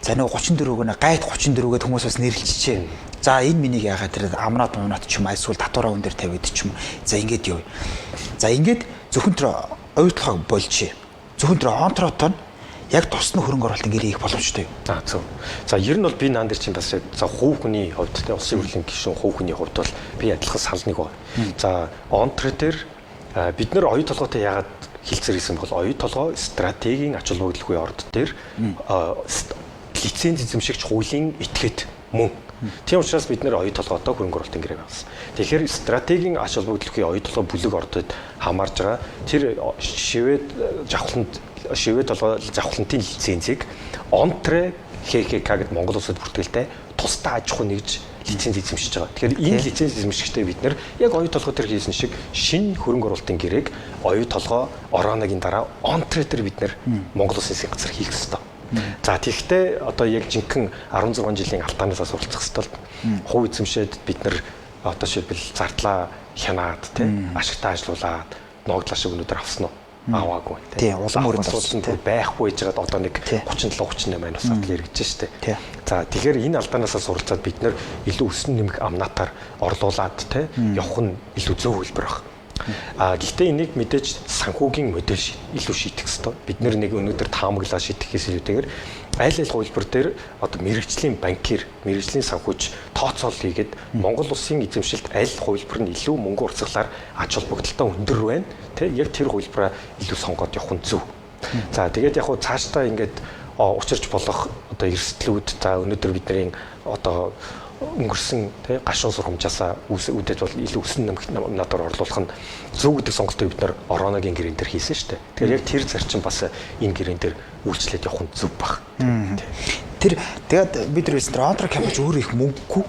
за нөгөө 34-г нэ гайд 34 гэд хүмүүс бас нэрлэлчихээ. За энэ миний яагаад тэр амнаад мунаад ч юм эсвэл татвараа өн дээр тавиад ч юм. За ингээд юу. За ингээд зөвхөн тэр оюутлогыг болжээ. Зөвхөн тэр онтрото нь яг тусдан хөрөнгө оруулалтын гэрээ хийх боломжтой юу? За зөв. За ер нь бол би наан дээр чинь бас яг за хувь хүний хувьд те улсын хурлын гишүүн хувь хүний хувьд бол би адилхан санал нэг байна. За онтро дээр бид нэр оюу толгойтой яагаад хилцээр хийсэн бол оюу толгой стратегийн ач холбогдолгүй орд дээр лиценз эзэмшигч хуулийн этгээд мөн. Тийм учраас бид нэр оюу толгойтой хөрөнгө оруулалтын гэрээ байгуулсан. Тэгэхээр стратегийн ач холбогдолгүй оюу толгой бүлэг ордод хамаарж байгаа тэр шивэд жавхланд шивэд толгой жавхлантын лицензийг Онтре ХХК гэд Монгол улсад бүртгэлтэй тусдаа аж ахуй нэгж лиценз эзэмшиж байгаа. Тэгэхээр энэ лиценз эзэмшигчтэй бид нэр яг оюу толгой төр хийсэн шиг шинэ хөрөнгө оруулалтын гэрээг оюу толгой Ороногийн дараа Онтре төр бид нэр Монгол улсын засгийн газар хийх ёстой. За тэгэхдээ одоо яг жинхэнэ 16 жилийн алдаанаас суралцах ёстой л хувь эзэмшээд бид нэр одоо жишээлбэл зардлаа хянаад тий ашигтай ажилуулад ногдлаа шиг өнөөдөр авсан уу? Аваагүй тий. Улам өрөнд асуудал нь байхгүй байжгаад одоо нэг 37 38 бас асуудал яригдж штэ. За тэгэхээр энэ алдаанаас суралцаад бид нэр илүү өсөн нэмэх амнаатаар орлуулад тий явах нь илүү зөв хөлбөр баг. А гэхдээ энийг мэдээж санхүүгийн модель илүү шийдэх ёстой. Бид нэг өнөөдөр таамаглаа шийдэхээс илүүтэйгээр аль аль хувилбар дээр одоо мэрэгжлийн банкир, мэрэгжлийн санхүүч тооцоол хийгээд Монгол улсын эзэмшилт аль хувилбар нь илүү мөнгө урсгалаар ач холбогдолтой өндөр байна. Тэ яг тэр хувилбараа илүү сонгоод явах нь зөв. За тэгээд яг хуу цаашдаа ингээд учирч болох одоо эрсдлүүд за өнөөдөр бидний одоо өнгөрсөн тий гашуун сургамжаасаа үүдэж бол илүү өсөн нэмэх надаар орлуулах нь зөв гэдэг сонголтыг бид нар Ороногийн гэрэн дээр хийсэн шүү дээ. Тэгэхээр яг тэр зарчим бас энэ гэрэн дээр үйлчлээд явах нь зөв баг. Тэр тэгээд бид нар хэлсэн тэр Онтро компани өөрөө их мөнгөгүй.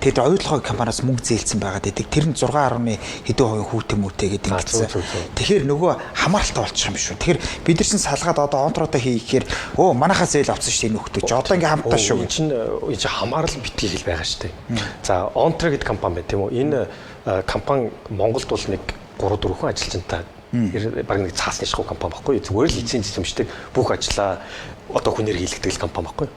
Тэгээд оюутлогын компаниас мөнгө зээлсэн байгаад байдаг. Тэр нь 6. хэдэн хувийн хүүтэй мүтэй гэдэг ингэсэн. Тэгэхээр нөгөө хамааралтай болчих юм шүү. Тэгэхээр бид нар чинь салгаад одоо Онтрото хийхээр өө манайхаа зээл авсан шүү дээ нөхдөж. Одоо ингээ хамтаа шүү. Энэ чинь хамаарал битгий хэл байгаа шүү дээ. За Онтро гэдэг компани байна тийм үү? Энэ компани Монголд бол нэг 3 4 хүн ажилчинтай баг нэг цаасны шахуу компани баггүй. Зүгээр л лиценз эзэмшдэг бүх ажлаа одоо хүнээр хийлгдэг компани баггүй.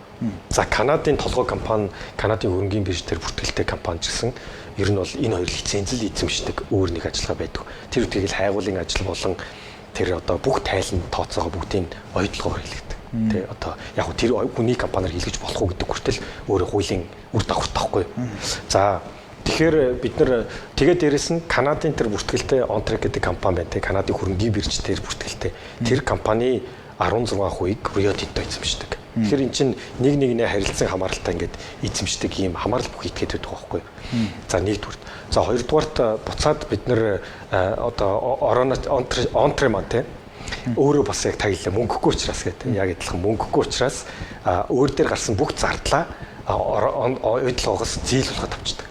За Канадын толгой компани, Канадын хөрөнгийн бирж дээр бүртгэлтэй компани ч гэсэн ер нь бол энэ хоёр лиценз л эзэмшдэг өөр нэг ажиллагаа байдаг. Тэр үеийг л хайгуулын ажил болон тэр одоо бүх тайлан тооцоогоо бүгдийг оюутлогоор хийлгдэг. Тэ одоо яг тэр хүний компаниар хийлгэж болох уу гэдэг хүртэл өөрөө хуулийн үр дагавартай байхгүй. За тэгэхээр бид нар тэгээд дээрэс нь Канадын тэр бүртгэлтэй Ontrek гэдэг компани байна те Канадын хөрөнгийн бирж дээр бүртгэлтэй. Тэр компани 16%-ийг Rio Tinto эзэмшдэг. Тэгэхээр эн чинь нэг нэгнээ харилцан хамааралтай ингээд эзэмшдэг ийм хамаарал бүх этгээд байдаг байхгүй. За нэгдүгürt. За хоёрдугаарт буцаад бид нэр одоо Ороно Онтре маань те өөрөө бас яг таглаа мөнгөгүй учраас гэдэг. Яг адилхан мөнгөгүй учраас өөр дээр гарсан бүх зардлаа оюутлогоос зээл болгоод авчдаг.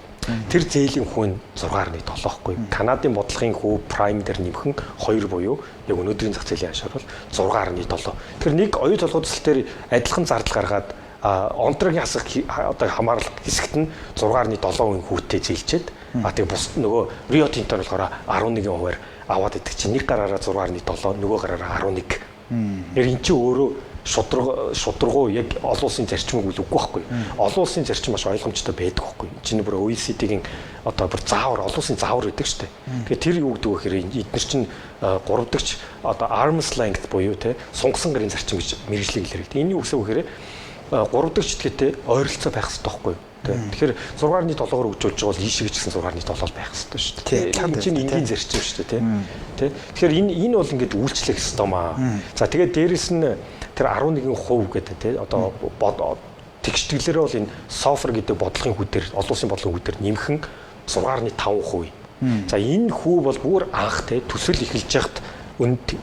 Тэр зээлийн хүү нь 6.7 байхгүй. Канадын бодлогын хүү прайм дээр нэмхэн 2 буюу яг өнөөдрийн зах зээлийн ханшаар бол 6.7. Тэр нэг оюу толгой төсөл дээр адилхан зардал гаргаад Онтрогийн хасах одоо хамаарал хэсэгт нь 6.7% хүүтэй зээлчээд а тэгээ бус нөгөө Рио Тинто нь болохоор 11%-аар аваад идэх чинь нэг гараараа 6.7 нөгөө гараараа 11. Тэр эн чинь өөрөө шудрагуу яг олон улсын зарчмыг үл үгүй байхгүй. Олон улсын зарчим маш ойлгомжтой байдаг байхгүй. Чинь бүр OECD-гийн одоо бүр заавар олон улсын заавар байдаг шүү дээ. Тэгэхээр тэр юу гэдэг вэ гэхээр эдгээр чинь гурав дахь одоо arm's length буюу те сунгасан гарын зарчим гэж мэргэжлийг хэлдэг. Энэ юу гэсэн үг гэхээр гурав дахь читгээтэй ойролцоо байх хэрэгтэй байхгүй. Тэгэхээр 6.7-оор хөгжүүлж байгаа бол ийшээ ч гэсэн 6.7 байх хэрэгтэй шүү дээ. Энэ чинь энгийн зарчим шүү дээ, тий. Тэгэхээр энэ бол ингээд үйлчлэх ёстой маа. За тэгээд дээрэс нь тэр 11% гэдэг тий одоо тэгштэглэрээ бол энэ софр гэдэг бодлогын хүү дээр олон улсын бодлогын хүү дээр нэмхэн 6.5%. За энэ хүү бол бүр анх тий төсөл эхэлж яхад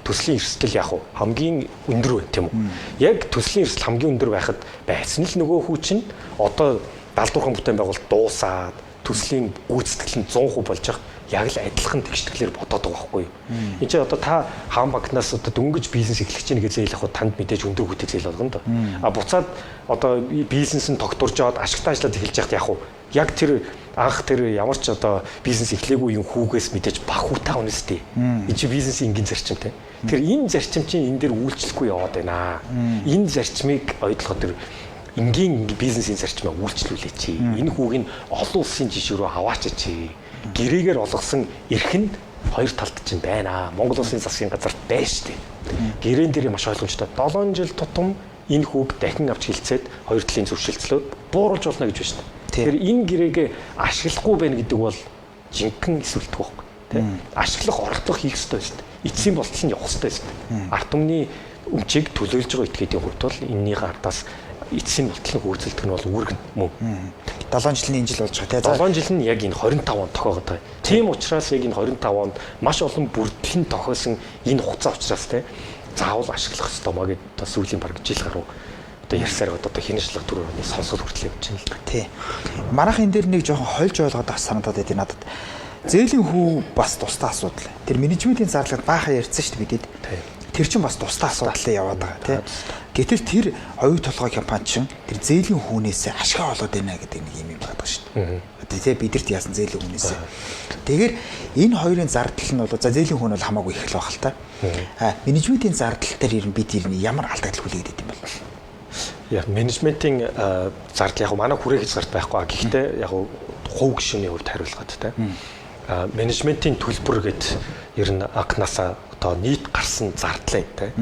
төслийн эрсдэл яг уу хамгийн өндөр байна тийм үү. Яг төслийн эрсдэл хамгийн өндөр байхад байсан л нөгөө хүү чинь одоо 74 бүтээн байгуулалт дуусаад төслийн гүйцэтгэл нь 100% болж явах яг л адилхан тэгштэглэр бодоод байгаа байхгүй юу. Энд чинь одоо та хаан банкнаас одоо дөнгөж бизнес эхлэх чинь гэж зээл авах танд мэдээж өндөр хүүтэй зээл болгоно доо. А буцаад одоо бизнес нь тогтворж аваад ашигтай ажиллаад эхэлж яхад яг уу Яг тэр анх тэр ямар ч одоо бизнес эхлээгүй юм хүүгээс мэдээж баг хүүтэй авна сте. Энэ чи бизнесийн энгийн зарчим те. Тэр энэ зарчим чинь энэ дээр үйлчлэхгүй яваад байна. Энэ зарчмыг оюутлогоо тэр энгийн бизнесийн зарчмаа үйлчлүүлээч. Энэ хүүг нь олон улсын жишээ рүү аваач чи. Гэрээгээр олгосон эрх нь хоёр талд чинь байна. Монгол улсын засгийн газарт байна штэ. Гэрээн дээр маш ойлгомжтой. 7 жил тутам энэ хүүг дахин авч хилцээд хоёр талын зөрчилдлөө бууруулж болно гэж байна штэ. Тэгэхээр энэ гэрээгээ ашиглахгүй байна гэдэг бол жинхэнэ эсвэлтэх байхгүй тий. Ашиглах оролдлого хийх ёстой шүү дээ. Эцсийн болтол нь явах ёстой шүү дээ. Ард түмний өмчийг төлөөлж байгаа этгээдийн хувьд бол энэний ардаас эцсийн болтол нь хөөцөлдөх нь бол үүрэг мөн. 7 жилийн энэ жил болж байгаа тий. 7 жил нь яг энэ 25 он тохиогод байгаа. Тийм учраас яг энэ 25 онд маш олон бүрдэл нь тохиосон энэ хугацаа учраас тий заавал ашиглах ёстой маа гэд одоо сүүлийн бараг жил гаруй одоо ярьсаар одоо хинэ шалга түрүү оны сонсгол хүртэл явж байна л да. Тий. Манайх энэ дээр нэг жоохон хольж ойлгоод бас санагдаад байдیں۔ Надад. Зээлийн хүү бас тусдаа асуудал. Тэр менежментийн зарлагад баахан ярьсан шүү дээ бидэд. Тэр чинь бас тусдаа асуудал яваад байгаа тий. Гэтэл тэр оюу толгой компани чинь тэр зээлийн хүүнээс ашгаа олоод байна гэдэг нэг юм байдаг шүү дээ. Одоо тий бидэрт яасан зээлийн хүүнээс. Тэгэхээр энэ хоёрын зардал нь бол за зээлийн хүн бол хамаагүй их л байх л та. А менежментийн зардал дээр ер нь бид ер нь ямар алдагдал хүлээгээд байт юм бол? Яг менежментийн зардал яг манай хүрээх хязгаарт байхгүй. Гэхдээ яг хувь гишүүний хувьд хариулгаад те. Менежментийн төлбөр гэд ер нь анхнаасаа одоо нийт гарсан зардлын те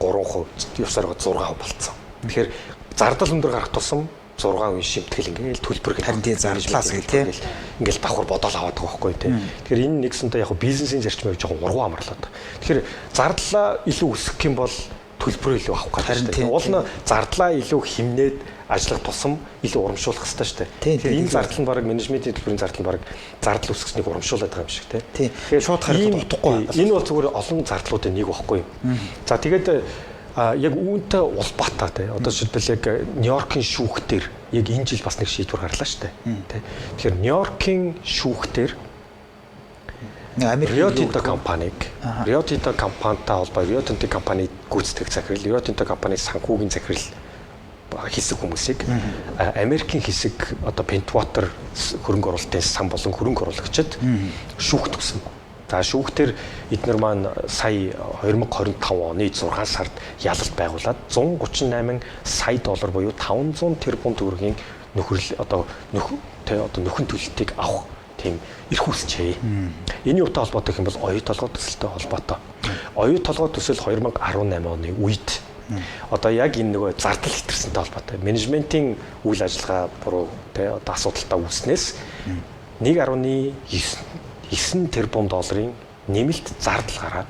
3% явсаар 6% болцсон. Тэгэхээр зардал өндөр гарах тусам 6% шимтгэл ингээл төлбөр гэх. Харин тийм зардлаас гэх тийм ингээл давхар бодоол аваад байгаа байхгүй тийм. Тэгэхээр энэ нэгсэнтэй яг бизнесийн зарчмыг жоохон ургуу амарлаад. Тэгэхээр зардлаа илүү өсгөх юм бол төлбөрөө илүү авах гэж байна. Уул нь зардлаа илүү хэмнээд ажиллах тусам илүү урамшуулах хэрэгтэй шүү дээ. Тэгэхээр энэ зардал нь баг менежментийн төлбөрийн зардал нь баг зардал өсгснийг урамшуулад байгаа юм шиг тийм. Тэгэхээр шууд харахад утгагүй. Энэ бол зүгээр олон зардлуудын нэг байхгүй юу. За тэгээд яг үүнтэй улбаатай тий. Одоо жишээлбэл яг Нью-Йоркийн шүүхтэр яг энэ жил бас нэг шийдвэр гарлаа шүү дээ. Тий. Тэгэхээр Нью-Йоркийн шүүхтэр Rio Tinto компаниг Rio Tinto компанитай холбоо Rio Tinto компани гүйцэтгэх захирал, Rio Tinto компани санхүүгийн захирал хэсэг хүмүүсийг Америкийн хэсэг одоо Pentwater хөрөнгө оруулалтын сан болон хөрөнгө оруулагчид шүүхт өгсөн. За шүүхтэр эднэр маань сая 2025 оны 6 сард ялалт байгуулад 138 сая доллар буюу 500 тэрбум төгрөгийн нөхрөл одоо одоо нөхөн төлөлтийг авах тийм эрх үүсчээ. Энэ юутай холбоотой гэх юм бол оюу толгой төсөлтэй холбоотой. Оюу толгой төсөл 2018 оны үед одоо яг энэ нөгөө зардал хэтэрсэнтэй холбоотой. Менежментийн үйл ажиллагаа буруу тэ одоо асуудалтай үүснээс 1.9 тэрбум долларын нэмэлт зардал гараад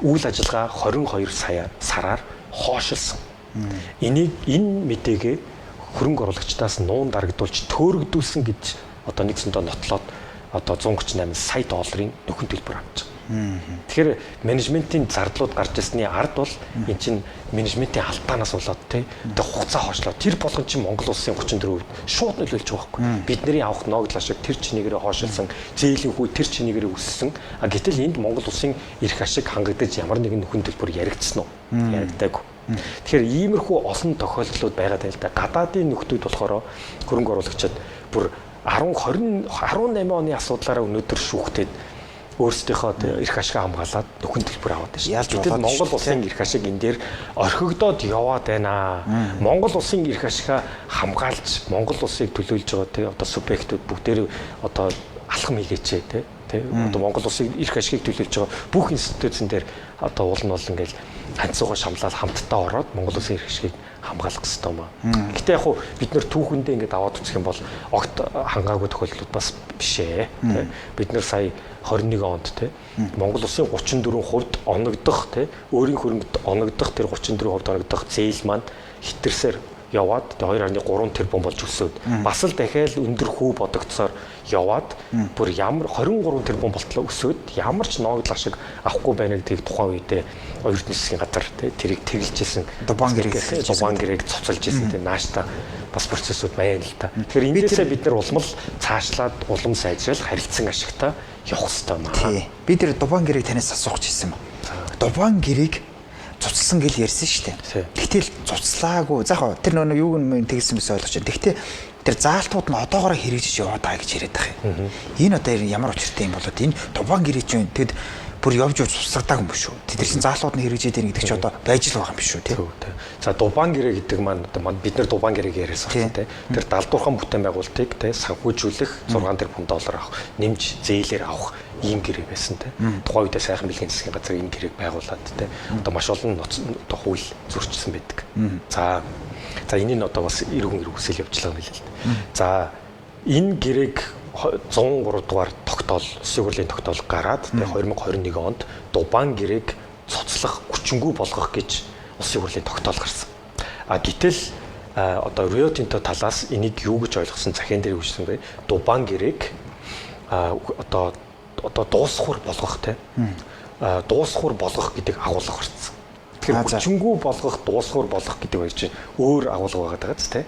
үйл ажиллагаа 22 сая сараар хоошилсан. Энийг энэ мэдээгээ хөрөнгө оруулагчдаас нуун дарагдуулж төөрөгдүүлсэн гэж одоо нэгсэндээ нотлоод одоо 138 сая долларын нөхөн төлбөр авч байгаа. Тэгэхээр менежментийн зардлууд гарч ирсний ард бол эн чинь менежментийн алдаанаас болоод тий тэг хугацаа хойшлоо. Тэр болгон чинь Монгол улсын 34% шууд нөлөөлж байгаа байхгүй. Бидний авах ногдол ашиг тэр чинийгээрээ хойшилсан, зээлийн хүү тэр чинийгээрээ өссөн. А гэтэл энд Монгол улсын эрх ашиг хангагдаж ямар нэгэн нөхөн төлбөр яригдсан уу? Яригдаагүй. Тэгэхээр иймэрхүү олон тохиолдлууд байгаа даа л да. Гадаадын нөхдүүд болохоор хөрөнгө оруулагчид бүр 10 20 18 оны асуудлаараа өнөөдөр шүүхтэд өөрсдийнхөө эрх ашгаа хамгаалаад нөхөн төлбөр аваад байна шүү. Гэтэл Монгол улсын эрх ашиг энэ дээр орхигдоод яваад байна. Монгол улсын эрх ашгаа хамгаалж Монгол улсыг төлөөлж байгаа тий одоо субъектууд бүгдээр одоо алхам хийгээч тий. Одоо Монгол улсын эрх ашигыг төлөөлж байгаа бүх институцийн дээр одоо уул нь бол ингээл ханцууга шамлаад хамтдаа ороод Монгол улсын эрх ашигыг хамгаалах хэрэгтэй юм аа. Гэтэ яг хуу бид нэр түүхэндээ ингээд аваад үзэх юм бол огт хангаагүй тохиолдлууд бас биш ээ. Тэ бид нэр сая 21 онд тэ Монгол улсын 34% оногдох тэ өөрийн хөрөнгөд оногдох тэр 34% оногдох зээл маань хитэрсээр яваад 2.3 тэрбум болж өсөөд бас л дахиад өндөр хүү бодогдсоор яваад бүр ямар 23 тэрбум болтлоо өсөөд ямар ч ногдол ашиг авахгүй байна гэдгийг тухайн үедээ оюутны засгийн газар тэрийг тэглэжсэн Дубан гэрээг Дубан гэрээг цоцолж исэн тэ наашта бас процессууд байна л та. Тэгэхээр эндээсээ бид нар улам л цаашлаад улам сайжрал харилцан ашигтай явах хэрэгтэй юм аа. Би тэр Дубан гэрээг танаас асуух гэсэн юм. Дубан гэрээг цуцлсан гэл ярьсан шүү дээ. Гэтэл цуцлаагүй. За яг тэр нөгөө юуг нь тэгсэн мэс ойлгож байна. Тэгтээ Тэр заалтууд нь одоогоороо хэрэгжиж яваад байгаа гэж яриад байгаа юм. Энэ одоо ямар учиртай юм болоод энэ Дубаан гэрээ чинь тэгэд бүр явж явж тусгадаагүй юм биш үү? Тэр чинь заалууд нь хэрэгжээд байна гэдэг чи одоо байж л байгаа юм биш үү тий? За Дубаан гэрээ гэдэг маань одоо бид нэр Дубаан гэрээг яриасан байна тий. Тэр далдуурхан бүтээн байгуулалтыг тий санхүүжүүлэх 6 тэрбум доллар авах, нэмж зээлээр авах ийм гэрээ байсан тий. Тухайн үедээ сайхан бэлгийн засгийн газар энэ гэрээг байгуулад тий. Одоо маш олон одоо хууль зөрчсөн байдаг. За энэ нь одоо бас эргэн эргүүсэл явж байгаа юм билээ л дээ. За энэ гэрээг 103 дугаар тогтоол, улсын хурлын тогтоол гараад тэгээ 2021 онд Дубаан гэрээг цуцлах, хүчингү болгох гэж улсын хурлын тогтоол гарсан. А гэтэл одоо Рио Тинто талаас энийг юу гэж ойлгосон захиан дээр үгүйсэн бэ? Дубаан гэрээг одоо дуусхуур болгох те. Дуусхуур болгох гэдэг агуулга гарсан. Тэгэхээр хүчингү болгох, дуусхуур болгох гэдэг хоёр чинь өөр агуулга байгаа даа тий.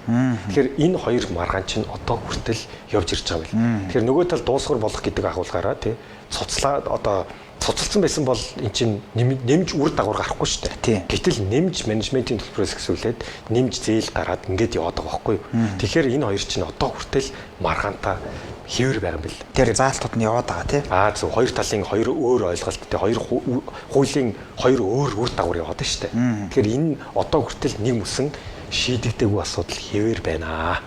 Тэгэхээр энэ хоёр маргаан чинь одоо хүртэл явж ирж байгаа юм. Тэгэхээр нөгөө тал дуусхуур болгох гэдэг агуулгаараа тий цуцлаа одоо цуцалсан байсан бол эн чинь нэмж үр дагавар гарахгүй шүү дээ. Гэтэл нэмж менежментийн төлбөрөөс ихсүүлээд нэмж зээл гараад ингээд яваад байгаа байхгүй юу. Тэгэхээр энэ хоёр чинь одоо хүртэл маргаантай хэвэр байгаа юм бэл. Тэр заалтууд нь яваад байгаа тий. Аа зөв, хоёр талын хоёр өөр ойлголт тий, хоёр хуулийн хоёр өөр үр дагавар яваад байна шүү дээ. Тэгэхээр энэ одоо хүртэл нэг мөсөн шийдэгдээгүй асуудал хэвэр байна.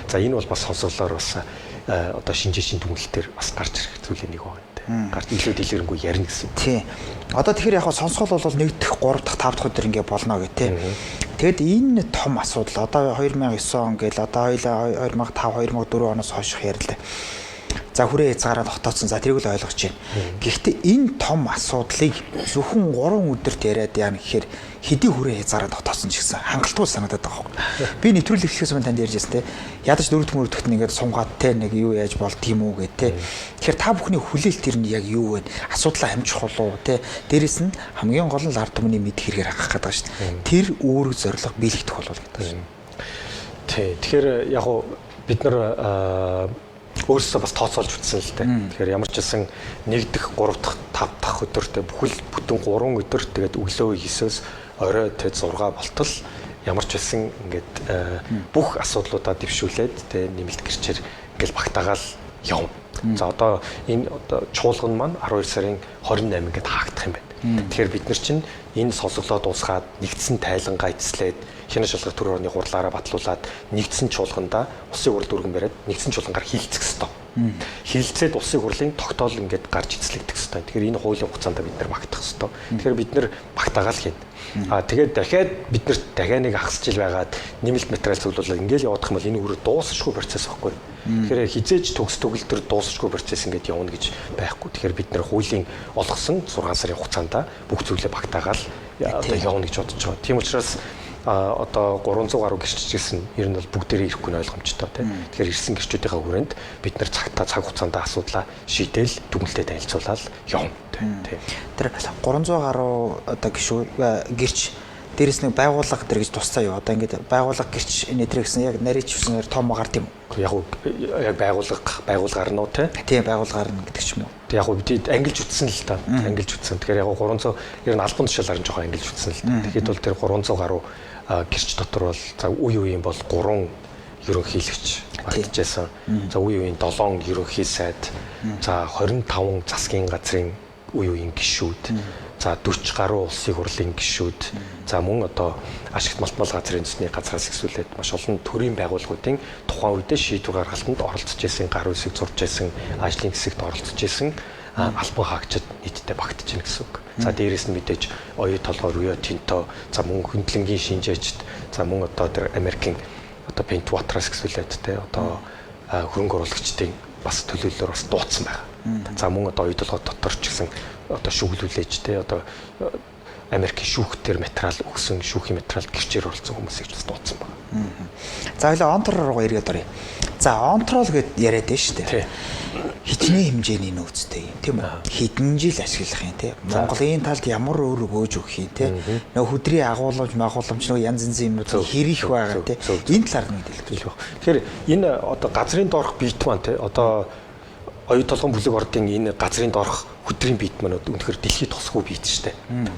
За энэ бол бас сонсголоор бас одоо шинжээшийн дүгнэлтээр бас гарч ирэх зүйлийн нэг байна. Гарч илүү дэлгэрэнгүй ярина гэсэн. Тий. Одоо тэгэхээр яг сонсгол бол 1 дахь, 3 дахь, 5 дахь өдөр ингээ болно гэх тий. Тэгэд энэ том асуудал одоо 2009 он гээл одоо хоёлаа 2005, 2004 оноос хойших ярьлаа. За хүрээ хязгаараа тогтооцсон. За тэрийг л ойлгож байна. Гэхдээ энэ том асуудлыг зөвхөн 3 өдөрт яриад яана гэхээр хэдий хүрээ хязгаараа тогтоосон ч гэсэн хангалтгүй санагдаад байгаа байхгүй. Би нэвтрүүлэг эхлэхээс өмнө танд ярьж байсан те. Ядаж дөрөв дэх мөрөгт нь ингээд сунгаад те нэг юу яаж болд юм уу гэ те. Тэгэхээр та бүхний хүлээлт тэр нь яг юу вэ? Асуудлаа амжих болов те. Дээрэс нь хамгийн гол нь ард түмний мэдэх хэрэгээр хангах гэдэг шүү дээ. Тэр үүрэг зорилго биелэгдэх болов гэдэг шин. Тий. Тэгэхээр яг уу бид нар өөрсдөө бас тооцоолж үзсэн л дээ. Тэгэхээр ямар ч байсан 1 дахь, 3 дахь, 5 дахь өдөртөө бүхэл бүтэн 3 өдөр тэгээд өглөө 9-өөс орой тэ 6 болтол ямар ч байсан ингээд бүх асуудлуудаа дэвшүүлээд тэ нэмэлт гэрчээр ингээл багтаагаал явна. За одоо энэ одоо чуулган маань 12 сарын 28 ингээд хаагдах юм байна. Тэгэхээр бид нар чинь энэ сонсголоо дуусгаад нэгдсэн тайлангаа эцэслээд хянан шалгах төр орны хурлаараа батлуулаад нэгдсэн чуулгандаа улсын хурал дүүргэн бариад нэгдсэн чуулгангаар хилцэх ёстой. Хилцээд улсын хурлын тогтоол ингээд гарч эцэслэгдэх ёстой. Тэгэхээр энэ хуулийн хугацаанд бид нар багтах ёстой. Тэгэхээр бид нар багтаагаал хийн. Аа тэгээд дахиад бид нарт дахиад нэг хагас жил байгаад нэмэлт материал цуглуулаад ингээд явах юм бол энэ өөрөө дуусшгүй процесс байхгүй. Тэгэхээр хизээж төгс төгөлдөр дуусшгүй процесс ингээд явна гэж байхгүй. Тэгэхээр бид нар хуулийн олгосон 6 сарын хугацаанд бүх зүйлээ багтаагаал одоо явна гэж бодож байгаа. Тийм учраас одоо 300 гаруй гэрчилжсэн ер нь бол бүгдээрээ ирэхгүй нь ойлгомжтой тийм. Тэгэхээр ирсэн гэрчүүдийнхээ хүрээнд бид нар цагтаа цаг хугацаанд асуудлаа шийдээл дүгнэлтэд танилцуулаад явна тийм. Тэр 300 гаруй одоо гишүү гэрч дээрэс нэг байгууллага тэр гэж тусцаа юу. Одоо ингээд байгууллага гэрч нэтрэ гэсэн яг нарийч үснээр том гард юм уу? Яг яг байгууллага гарна уу те? Тийм, байгууллага гарна гэдэг ч юм уу. Яг уу бид ангилж үтсэн л та. Ангилж үтсэн. Тэгэхээр яг 300 ер нь албан тушаалаар нь жоохон ангилж үтсэн л та. Тэгэхэд бол тэр 300 гаруй гэрч дотор бол за үе үеийн бол 3 ерөнхийлөгч багтжсэн. За үе үеийн 7 ерөнхий сайд, за 25 засгийн газрын үе үеийн гишүүд, за 40 гаруй улсын хурлын гишүүд, за мөн одоо ашигт малтмал газрын үндэсний газраас ихсүүлээд маш олон төрийн байгууллагуудын тухайн үедээ шийдвэр гаргалтанд оролцож исэн, гар үсэг зурж исэн, ажлын хэсэгт оролцож исэн албан хаагчид нийтдээ багтж байна гэсэн үг. За дээрээс нь мэдээж оюу толгой Рио Тинто, за мөн хөндлөнгийн шинжээчд, за мөн одоо тэр Америкийн одоо Пентватераас гэсүүлээд те одоо хөрөнгө оруулагчдын бас төлөөллөөр бас дуудсан байгаа. За мөн одоо оюу толгой дотор ч гэсэн одоо шүглүүлээж те одоо Америкийн шүүхтэр материал өгсөн, шүүхийн материалд гэрчээр оролцсон хүмүүсийг ч бас дуудсан байна. За хоёлаа онтрол руу эргээд оръё. За онтрол гэд яриад байна шүү дээ. Хичнээн хэмжээний нөөцтэй юм тийм үү? Хэдэн жил ашиглах юм тийм. Монголын талд ямар өөр өгөөж өгөх юм тийм. Нөгөө хөдрийн агуулмж, магууламж нөгөө янз янзын юмнууд хэрэг байгаа тийм. Энэ талаар нь мэдээлэл өгөх. Тэгэхээр энэ одоо газрын доорх бит маань тийм одоо Оюу толгойн бүлэг ордын энэ газрын доорх хөдрийн бит маань үнэхээр дэлхийд тусгүй бит шүү дээ.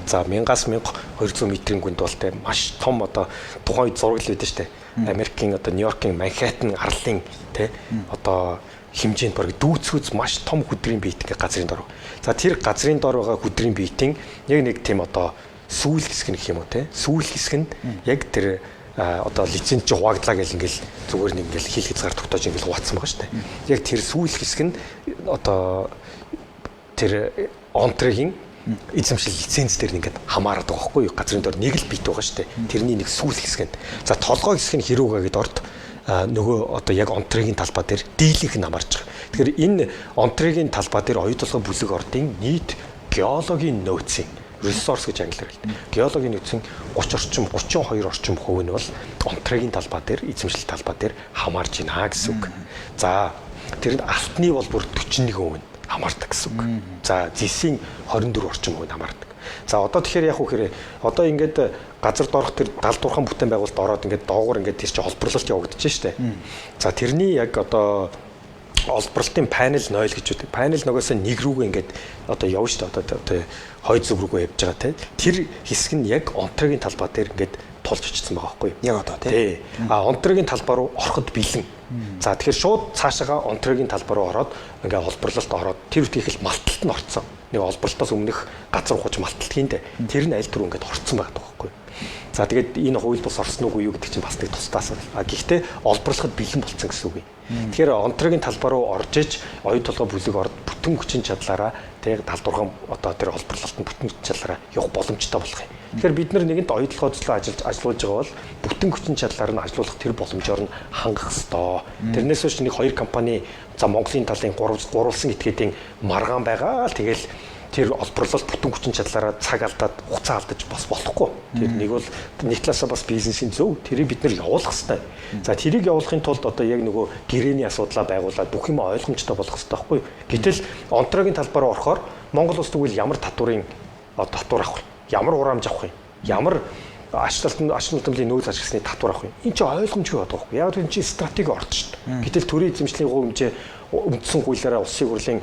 За 1000-аас 1200 метрийн гүнд бол те маш том одоо тухайн үед зураг л байдаг шүү дээ. Америкийн одоо Нью-Йоркийн Манхэттен арлын те одоо хэмжээнд бараг дүүцгүүц маш том хөдрийн бит ингээ газрын доор. За тэр газрын доор байгаа хөдрийн битийн яг нэг тийм одоо сүүл хэсэг нь гэх юм уу те сүүл хэсэг нь яг тэр одоо лиценз чи хуваагдлаа гэл ингээл зүгээр нэг ингээл хил хязгаар тогтоож ингээл хуваацсан байгаа шүү дээ. Яг тэр сүүл хэсэг нь одоо тэр онтрегийн эзэмшил лиценз дээр ингээд хамаарат байгаа байхгүй юу? Газрын дор нэг л бит байгаа шүү дээ. Тэрний нэг сүүл хэсэг нь. За толгой хэсэг нь хэрүүгээ гэд орд нөгөө одоо яг онтрегийн талбай дээр дийлэнх нь хамаарч байгаа. Тэгэхээр энэ онтрегийн талбай дээр оюу толгой бүлэг ордын нийт геологийн нөөцийн ресурс гэж англиар хэлдэг. Геологийн нөөцийн 30 орчим 32 орчим хувь нь бол онтрегийн талбай дээр эзэмшил талбай дээр хамаарч байна гэсэн үг. За тэр нь алтны бол бүр 41% нь хамаардаг гэсэн үг. За зэсийн 24 орчим хувь нь хамаардаг. За одоо тэгэхээр яг үхээр одоо ингээд газар доорх тэр 70 бүтээн байгуулалт ороод ингээд доогуур ингээд тэр чинь олборлолт явагдаж штэ. За тэрний яг одоо олборлолтын панел 0 гэж үүдэг. Панел нөгөөсөө нэг рүүгээ ингээд одоо явна шүү дээ. Одоо хойд зүг рүүгээ явж байгаа те. Тэр хэсэг нь яг онтрогийн талбай дээр ингээд тулж очсон байгаа байхгүй юу? Яг одоо тий. А онтрогийн талбай руу ороход бэлэн. За тэгэхээр шууд цаашаага онтрогийн талбай руу ороод ингээд олборлолт ороод тэр үтгийх л малталт нь орцсон. Нэг олборлолтоос өмнөх газар ухаж малталт хийндэ. Тэр нь аль түрүү ингээд орцсон байгаа байхгүй юу? За тэгээд энэ хууль бус орсон уугүй юу гэдэг чинь бас нэг тусдаа асуудал. А гэхдээ олборлоход бэлэн болцсон гэсэн үг юм. Тэгэхээр онтрогийн талбай руу орж иж оюу толгой бүлэг орд бүтэн хүчин чадлаараа тэг 70 одоо тэр олборлолт нь бүтэн хүчин чадлаараа явах боломжтой болох юм. Тэгэхээр бид нар нэгэнт оюу толгой төслөө ажиллаж ажиллуулж байгаа бол бүтэн хүчин чадлаар нь ажиллуулах тэр боломжоор нь хангах ёстой. Тэрнээс хойш нэг хоёр компани за Монголын талын гурвалсан этгээдийн маргаан байгаа л тэгэл тэр олборлолт бүтэн хүчин чадлаараа цаг алдаад хугацаа алдаж бас болохгүй. Тэр нэг бол нэг талаасаа бас бизнесийн зөв тэрийг бид нэр явуулах хэрэгтэй. За тэрийг явуулахын тулд одоо яг нөгөө гэрээний асуудлаа байгуулад бүх юм ойлгомжтой болох хэрэгтэй байхгүй юу? Гэтэл онтрогийн талбай руу орохоор Монгол улс тэгвэл ямар татварын татвар авах вэ? Ямар хураамж авах вэ? Ямар ач холбогдлын нөөц ашигласны татвар авах юм. Энэ чинь ойлгомжгүй байдаг байхгүй. Яг энэ чинь стратеги орд шүү дээ. Гэтэл төрийн эзэмшлийн хувь хэмжээ үндсэн хуулиараа улсын хурлын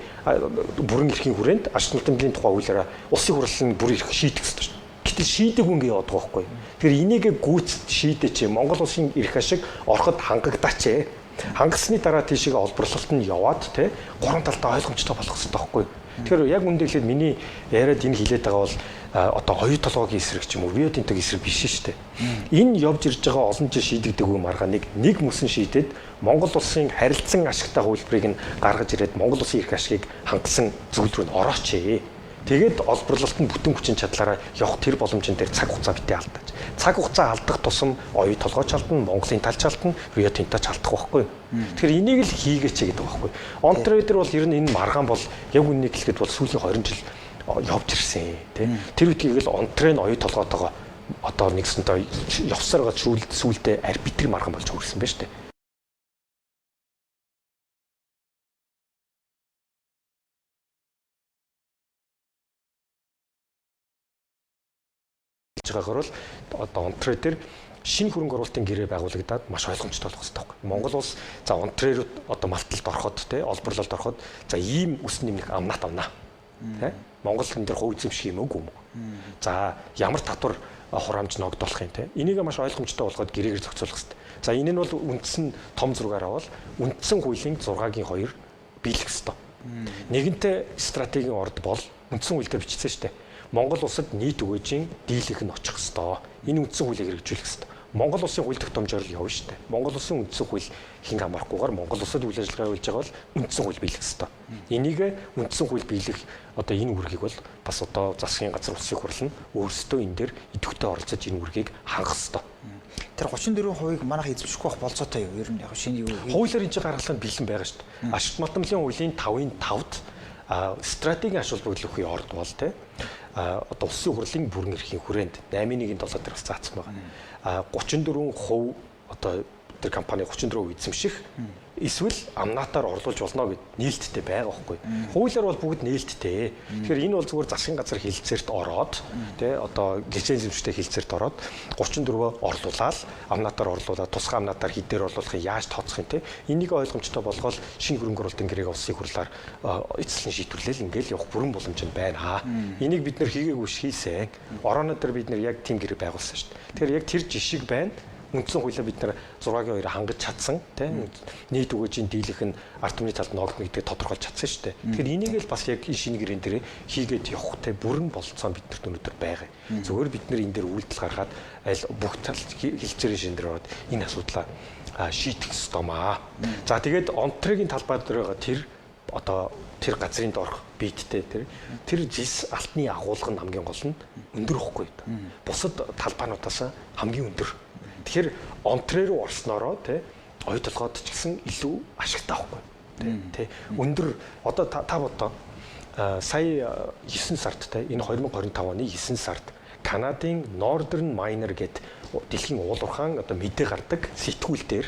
бүрэн эрхийн хүрээнд ач холбогдлын тухай хуулиараа улсын хурлын бүрэн эрх шийдэх ёстой шүү дээ. Гэтэл шийдэг хүн ингэ яваад байгаа байхгүй. Тэгэхээр энийг гүйцэд шийдээч. Монгол улсын эрх ашиг ороход хангагдаач. Хангасны дараа тийшээ олборлолт нь яваад те гурван талдаа ойлгомжтой болох ёстой байхгүй. Тэгэхээр яг үндэ хэлээд миний яриад энэ хилээд байгаа бол одоо оюу толгойн эсрэг ч юм уу Рио Тинтогийн эсрэг биш шүү дээ. Энэ явж ирж байгаа олон жил шийдэгдэггүй маргааныг нэг мөсөн шийдээд Монгол улсын харилцан ашигтай хувилбарыг нь гаргаж ирээд Монгол улсын эрх ашигыг хангасан зүйл рүү нь орооч. Тэгээд олборлолт нь бүтэн хүчин чадлаараа явах тэр боломжн дээр цаг хугацаа битээ алдаж. Цаг хугацаа алдах тусам оюу толгой ч алдна, Монголын тал ч алдна, Рио Тинто ч алдах байхгүй. Тэгэхээр энийг л хийгээч гэдэг байхгүй. Онтрейдер бол ер нь энэ маргаан бол яг үннийг хэлэхэд бол сүүлийн 20 жил явж ирсэн тий. Тэр үеийг л онтрен оюу толгойтойгоо одоо нэгсэнтэй явсаар байгаа сүүлдээ арбитр маргаан болж хөрсөн байна шүү дээ. Байгаагаар бол одоо онтрей дээр шинэ хөрөнгө оруулалтын гэрээ байгуулагдаад маш ойлгомжтой болох хэрэгтэй байхгүй. Монгол улс за онтрей руу одоо малталд ороход те олборлолд ороход за ийм үс нэмэх амнат авна. Тэ Монгол энэ дээр хувь эзэмших юм уу юм. За ямар татвар хураамж ногдуулах юм те. Энийг маш ойлгомжтой болгоод гэрээгээр зохицуулах хэрэгтэй. За энэ нь бол үндсэн том зургаар авал үндсэн хуулийн 6-гийн 2 биелэх хэрэгтэй. Нэгэнтээ стратегийн орд бол үндсэн хууль дээр бичсэн шүү дээ. Монгол улсад нийт өгөөжийн дийлэнх нь очих ёстой. Энэ үндсэн хуулийг хэрэгжүүлэх ёстой. Монгол улсын хууль тогтоомжоор л явна шүү дээ. Монгол улсын үндсэн хууль хин хамаарахгүйгээр Монгол улсад үйл ажиллагаа явуулж байгаа бол үндсэн хууль биелэх ёстой. Энийг үндсэн хууль биелэх одоо энэ үүргийг бол бас одоо засгийн газар улсын хурал нь өөрсдөө энэ дээр идэвхтэй оролцож энэ үүргийг хангах ёстой. Тэр 34%-ийг манайх эзэмшихгүй байх болцоотой юу? Ер нь яг шинэ юу? Хуулиар энэ чинь гаргалах нь бэлэн байгаа шүү дээ. Ашигт матемлын хуулийн 5-ын 5-д стратегийн ач холбогдол өгөх орд бол те одоо улсын хурлын бүрэн эрхийн хүрээнд 8-1-7 дээр бас заасан байгаа. 34% одоо тэр компани 34% эзэмших эсвэл амнаатаар орлуулж болно гэд нээлттэй байгаа байхгүй. Хуулиар бол бүгд нээлттэй. Тэгэхээр энэ бол зүгээр засгийн газар хилцээрт ороод тий одоо лиценз эзэмштэй хилцээрт ороод 34-өө орлуулаад амнаатаар орлуулаад тусгай амнаатаар хэдээр орлуулахыг яаж тооцох юм тий. Энийг ойлгомжтой болгоод шинэ хөрөнгө оруулалтын гэрээг улсын хурлаар эцэслэн шийдвэрлээл ингээл явах бүрэн боломж нь байна. Энийг бид нэр хийгээгүй хийсэн. Орооно дээр бид нэр яг тийм гэрээ байгуулсан шүү дээ. Тэгэхээр яг тэр жишг байна. Үндсэн хуулиа бид нар 6-гийн 2 хангаж чадсан тийм нийт өгөөжийн дийлэх нь ард түмний талд ноогдно гэдгийг тодорхойлж чадсан шүү дээ. Тэгэхээр энийг л бас яг шинэ гэрэн дээр хийгээд явах тийм бүрэн бололцоо биднэрт өнөөдөр байгаа. Зүгээр бид нар энэ дээр үйлдэл гаргаад аль бүх тал хилцээрийн шин дээр ороод энэ асуудлаа шийдэх ёстой маа. За тэгээд Онтрегийн талбай дээр байгаа тэр одоо тэр газрын доорх биеттэй тэр зис алтны агуулга нь хамгийн гол нь өндөр ихгүй. Бусад талбайнуудаас хамгийн өндөр. Тэгэхээр Онтре руу орсноороо тий ой толгойд ч гэсэн илүү ашигтай байхгүй тий өндөр одоо та бодоо сая 9 сард тий энэ 2025 оны 9 сард Канадын Northern Miner гэдэг дэлхийн уулуурхаан одоо мэдээ гардаг сэтгүүл дээр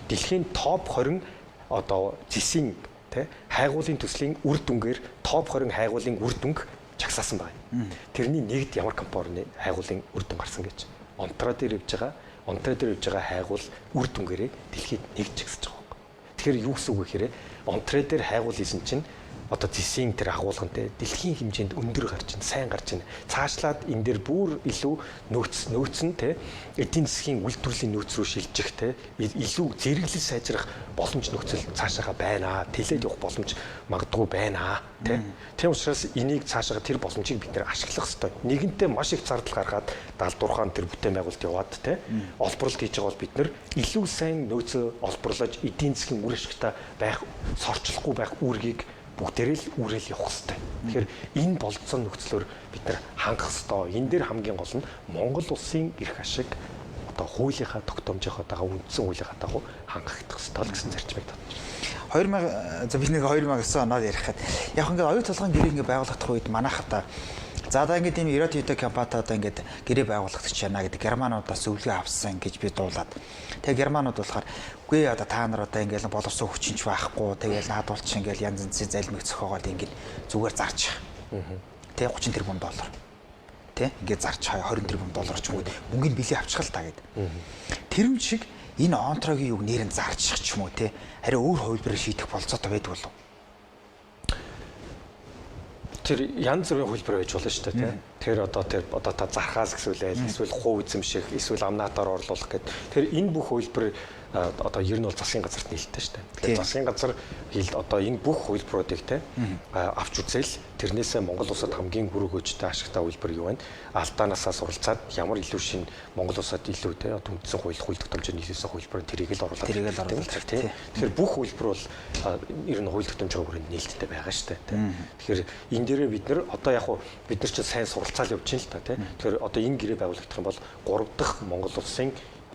дэлхийн топ 20 одоо зэсийн тий хайгуулын төслийн үр дүнгээр топ 20 хайгуулын үр дүнг чагсаасан байна. Тэрний нэгд ямар компани хайгуулын үр дүн гарсан гэж Онтро дээр явж байгаа Онтро дээр явж байгаа хайгуул үр дүнгээрээ дэлхийд нэг чагсаж байгаа юм. Тэгэхээр юу гэсэн үг вэ гэхээр Онтро дээр хайгуул хийсэн чинь одоо зэсийн тэр агуулгантай дэлхийн хэмжээнд өндөр гарч ин сайн гарч ин цаашлаад энэ дээр бүр илүү нөөц нь те эдийн засгийн үйлдвэрлэлийн нөөц рүү шилжих те илүү зэрэглэл сайжрах боломж нөхцөл цаашаага байна, тэлээд явах боломж магадгүй байна те. Тийм учраас энийг цаашаага тэр боломжийг бид нэр ашиглах ёстой. Нэгэнтээ маш их зардал гаргаад даалдуурхаан тэр бүтээн байгуулалт яваад те олборлолт хийж байгаа бол бид нэр илүү сайн нөөцөө олборлож эдийн засгийн үр ашигтай байх, сорчлохгүй байх үүргийг бүгдээрээ л үүрэл явах хэрэгтэй. Тэгэхээр энэ болцсон нөхцлөөр бид нар хангах хэрэгтэй. Энэ дээр хамгийн гол нь Монгол улсын эрх ашиг одоо хуулийнхаа тогтоомжийнхоо дагуу үндсэн хуулийнхаа дагуу хангагдах хэрэгтэй л гэсэн зарчмыг татж байна. 2000 за би нэг 2009 оноор ярих гээд яг ингээд оюу толгойн гэрээ ингээд байгуулагдах үед манайх одоо за одоо ингээд ийм Rio Tinto компани одоо ингээд гэрээ байгуулагдах чана гэдэг германуудаас зөвлөгөө авсан гэж би дуулаад. Тэгээ германууд болохоор үгүй одоо та нар одоо ингээд боловсон хүчинч байхгүй тэгэл наадвал чи ингээд янз янзын залмиг зохиогоод ингээд зүгээр зарчих. Тэ 30 тэрбум доллар. Тэ ингээд зарчих 20 тэрбум доллар ч юм уу мөнгөний бэлээ авчих л та гэд. Тэрэн шиг энэ Онтрогийн юг нэр нь зарчих ч юм уу тэ арай өөр хувилбараар шийдэх болцоотой байдаг болов. Тэр янз бүрийн хувилбар байж болно шүү дээ тий. Тэр одоо тэр одоо та зархаас гэсвэлээ эсвэл хувь эзэмших, эсвэл амнаатаар орлуулах гэд. Тэр энэ бүх хувилбар одоо ер нь бол засгийн газарт нийлтэй шүү дээ. Тэгэхээр засгийн газар хил одоо энэ бүх хувилбаруудыг те авч үзэл тэрнээсээ Монгол улсад хамгийн үр өгөөжтэй ашигтай хувилбар юу вэ? Алдаанасаа суралцаад ямар илүү шинэ Монгол улсад илүү те одоо үндсэн хууль, хууль тогтоомжоор нийлүүлсэн хувилбар тэрийг л оруулаад тий. Тэгэхээр бүх хувилбар бол ер нь хууль тогтоомжийн хүрээнд нээлттэй байгаа шүү дээ тий. Тэгэхээр энэ дээрээ бид нар одоо яг хуу бид нар чинь сайн суралцаал явж байна л та тий. Тэгэхээр одоо энэ гэрээ байгуулагдах юм бол 3 дахь Монгол улсын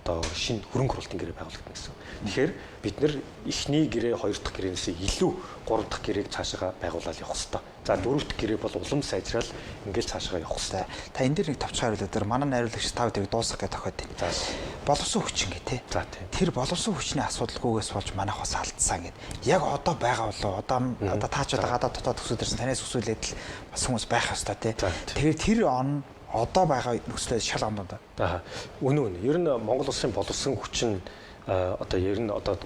одоо шинэ хөрөнгө оруулалтын гэрээ байгуулагдана гэсэн. Тэгэхээр бид нэр эхний гэрээ, хоёр дахь гэрээнээс илүү гурав дахь гэрээг цаашаа байгуулаад явах хэрэгтэй. За дөрөв дахь гэрээ бол улам сайжраал ингээл цаашаа явах хэрэгтэй. Та энэ дээр нэг товчхон хариулаад дээр манай найруулагч та бүдийг дуусгах гэж тохиод байна. За боловсон хүчин гэ тэ. За тийм. Тэр боловсон хүчний асуудалгүйгээс болж манайх бас алдсан гэд. Яг одоо байгаа болов одоо одоо та ч одоо гадаад дотоод төсөөд ирсэн танаас өсвөлээд л бас хүмүүс байх ёстой тэ. Тэгэхээр тэр он одоо байгаа нөхцөлөөс шал ондоо. Аа. Үнэн үнэ. Ер нь Монгол улсын боловсон хүчин одоо ер нь одоо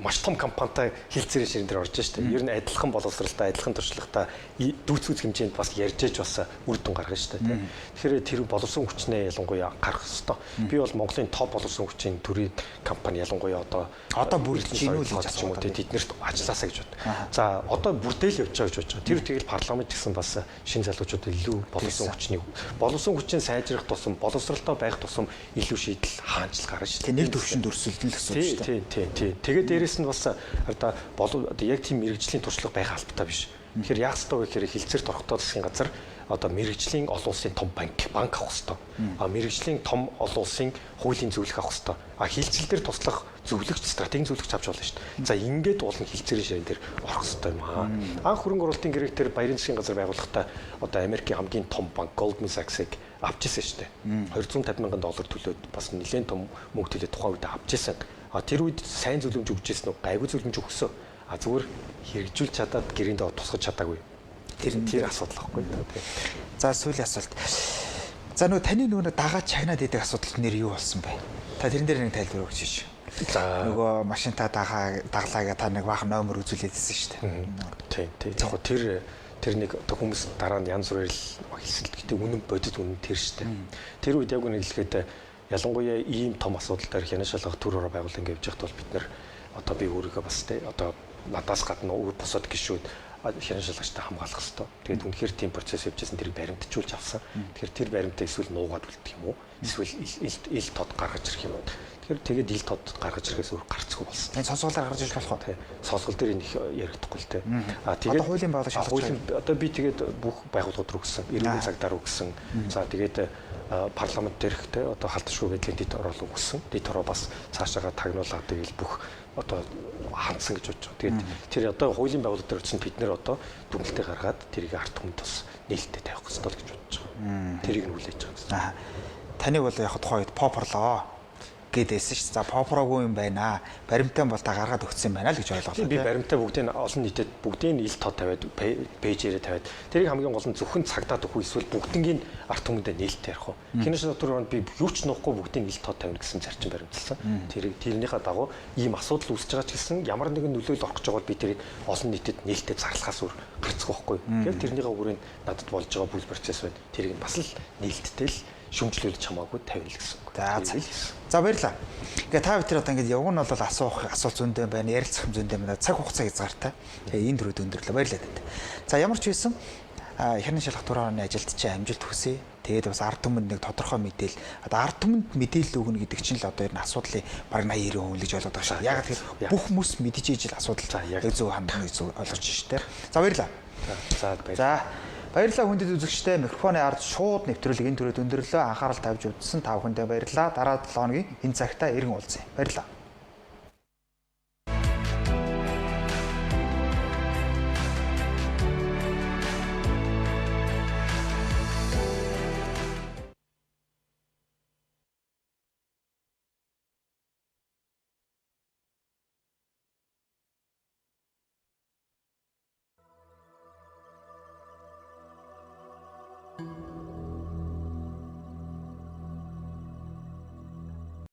маш том компанитай хилцээрийн ширэн дээр орж штэ. Ер нь адилхан боловсралтай, адилхан туршлагатай дүүцүүц хэмжээнд бас ярьж ээж бас үр дүн гаргана штэ. Тэгэхээр тэр боловсон хүчнээ ялангуяа гарах ёстой. Би бол Монголын топ боловсон хүчийн төрийн компани ялангуяа одоо бүрдэж гинүү л гэж юм уу тэднэрт ажилласаа гэж бод. За одоо бүрдээл явж байгаа гэж бодож байгаа. Тэр тэгэл парламент гэсэн бас шинэ залуучууд илүү боловсон хүчний боловсон хүчин сайжрах тусам, боловсралтай байх тусам илүү шийдэл хаанчл гарна штэ. Нэг төвшөнд өрсөлдөн л гэсэн үг шүү дээ. Тий. Тэгээд дээрэс нь бас одоо яг тийм мэрэгжлийн туршлага байх албатай биш. Тэгэхээр яах ёстой вэ гэхээр хилцээрт орохдоо засгийн газар одоо мэрэгжлийн олон улсын том банк авах ёстой. А мэрэгжлийн том олон улсын хуулийн зөвлөх авах ёстой. А хилцэл дээр туслах зөвлөгч, стратегийн зөвлөгч авч болно шүү дээ. За ингээд уулын хилцээрийн ширэн дээр орох ёстой юм аа. Анх хөрөнгө оруулалтын гэрээг дээр Баярын засгийн газар байгуулахдаа одоо Америкийн хамгийн том банк Goldman Sachs-ыг авч ирсэн шүү дээ. 250 мянган доллар төлөөд бас нэлээд том мөнгө төлөөд тухайн үед авч ирсэн. А тэр үед сайн зөвлөмж өгч ирсэн үү? Гайгүй зөвлөмж өгсөн. А зүгээр хэрэгжүүлж чадаад гэрээнд тусгаж чадаагүй. Тэр асуудал байхгүй. За сүүлийн асуулт. За нөгөө таны нөгөө дагаа чагнаад идэг асуудал нэр юу болсон бэ? Та тэрэн дээр нэг тайлбар өгч шээ. За нөгөө машинтаа даглаа гэ та нэг баахан номер үзүүлээд ирсэн шүү дээ. Тийм тийм. Яг тэр тэр нэг одоо хүмүүс дараа нь янз бүрээр л хэлсэн л гэхдээ үнэн бодит үнэн тэр шүү дээ. Тэр үед яг үнэ хэлэхэд ялангуяа ийм том асуудал дээр хянан шалгах төр ороо байгууллага ингэ явж байхад бол бид нэр одоо би өөрийгөө бас те одоо надаас гадна өөр бусад гишүүд хянан шалгагчтай хамгаалах хэрэгтэй. Тэгээд үнэхээр тийм процесс явж байсан тэрийг баримтжуулж авсан. Тэгэхээр тэр баримтаа эсвэл нуугаад үлдэх юм уу? Эсвэл ил тод гаргаж ирэх юм уу? Тэгэхээр тэгээд ил тод гаргаж ирэхээс өөр гарцгүй болсон. Энэ сонсголоор гаргаж ирэх болох уу? Тий. Сонсгол дээр энэ их яригдахгүй л те. А тэгээд одоо хуулийн байгууллага шалгаж одоо би тэгээд бүх байгууллагууд руу өгсөн. Эрүүл цагдаар өгсөн. За тэгээд парламент дээрх те одоо халдшгүй байдлын дэд ороол өгсөн. Дэд ороо бас цаашаага тагнуулаад тэгэл бүх одоо хандсан гэж бодож байгаа. Тэгээд тэр одоо хуулийн байгууллага дээр очсон бид нэр одоо дүгнэлтээ гаргаад тэрийг ард түмэнд бас нээлттэй тавих хэрэгтэй л гэж бодож байгаа. Тэрийг нь хүлээж байгаа гэсэн. Таны бол яг тухайн үед попорлоо гэдээсэн шүү. За попрогүй юм байна. Баримтаа бол та гаргаад өгсөн юм байна л гэж ойлголоо. Би баримтаа бүгдийг олон нийтэд бүгдийг ил тод тавиад пэйжээрээ тавиад тэрийг хамгийн гол нь зөвхөн цагдаад өгөх эсвэл бүгднгийн ард түмэндээ нээлттэй ярих уу. Хинаш дотор би юу ч нуухгүй бүгдийг ил тод тавина гэсэн зарчим баримталсан. Тэрийг тэрнийхээ дагуу ийм асуудал үүсэж байгаа ч гэсэн ямар нэгэн нөлөөлөл орох гэж байгаа бол би тэрийг олон нийтэд нээлттэй зарлахаас өөр гарцгүй байхгүй. Тэгэхээр тэрнийхээ хүрээнд надад болж байгаа бүл процесс байна. Тэрийг бас л нээлттэй л шүмжлүүлж хамаагүй тавина л гэсэн үг. За баярлалаа. Ингээ та бид нар одоо ингээд явг нь бол асуух асуулт зөндөө байна, ярилцах юм зөндөө байна. Цаг хугацаа хязгаартай. Тэгээ энэ төрөд өндөрлөө. Баярлалаа танд. За ямар ч байсан хянан шалгах төрөний ажилд чи амжилт хүсье. Тэгээд бас ард түмэнд нэг тодорхой мэдээлэл одоо ард түмэнд мэдээлэл өгнө гэдэг чинь л одоо ер нь асуудлын бараг 80 90% гэж ойлгоод байгаа шүү. Яг тэгэхээр бүх хүмүүс мэдчихэж ижил асуудал яг зөв хандна гэж ойлгож шүү дээ. За баярлалаа. За баярлалаа. За баярлалаа хүндэт үзэгчдээ. Микрофоны ард шууд нэвтрүүлэг энэ түрээд өндөрлөө. Анхаарал тавьж үзсэн та бүхэндээ баярлалаа. Дараа 7 хоногийн энэ цагта иргэн уулзъя. Баярлалаа.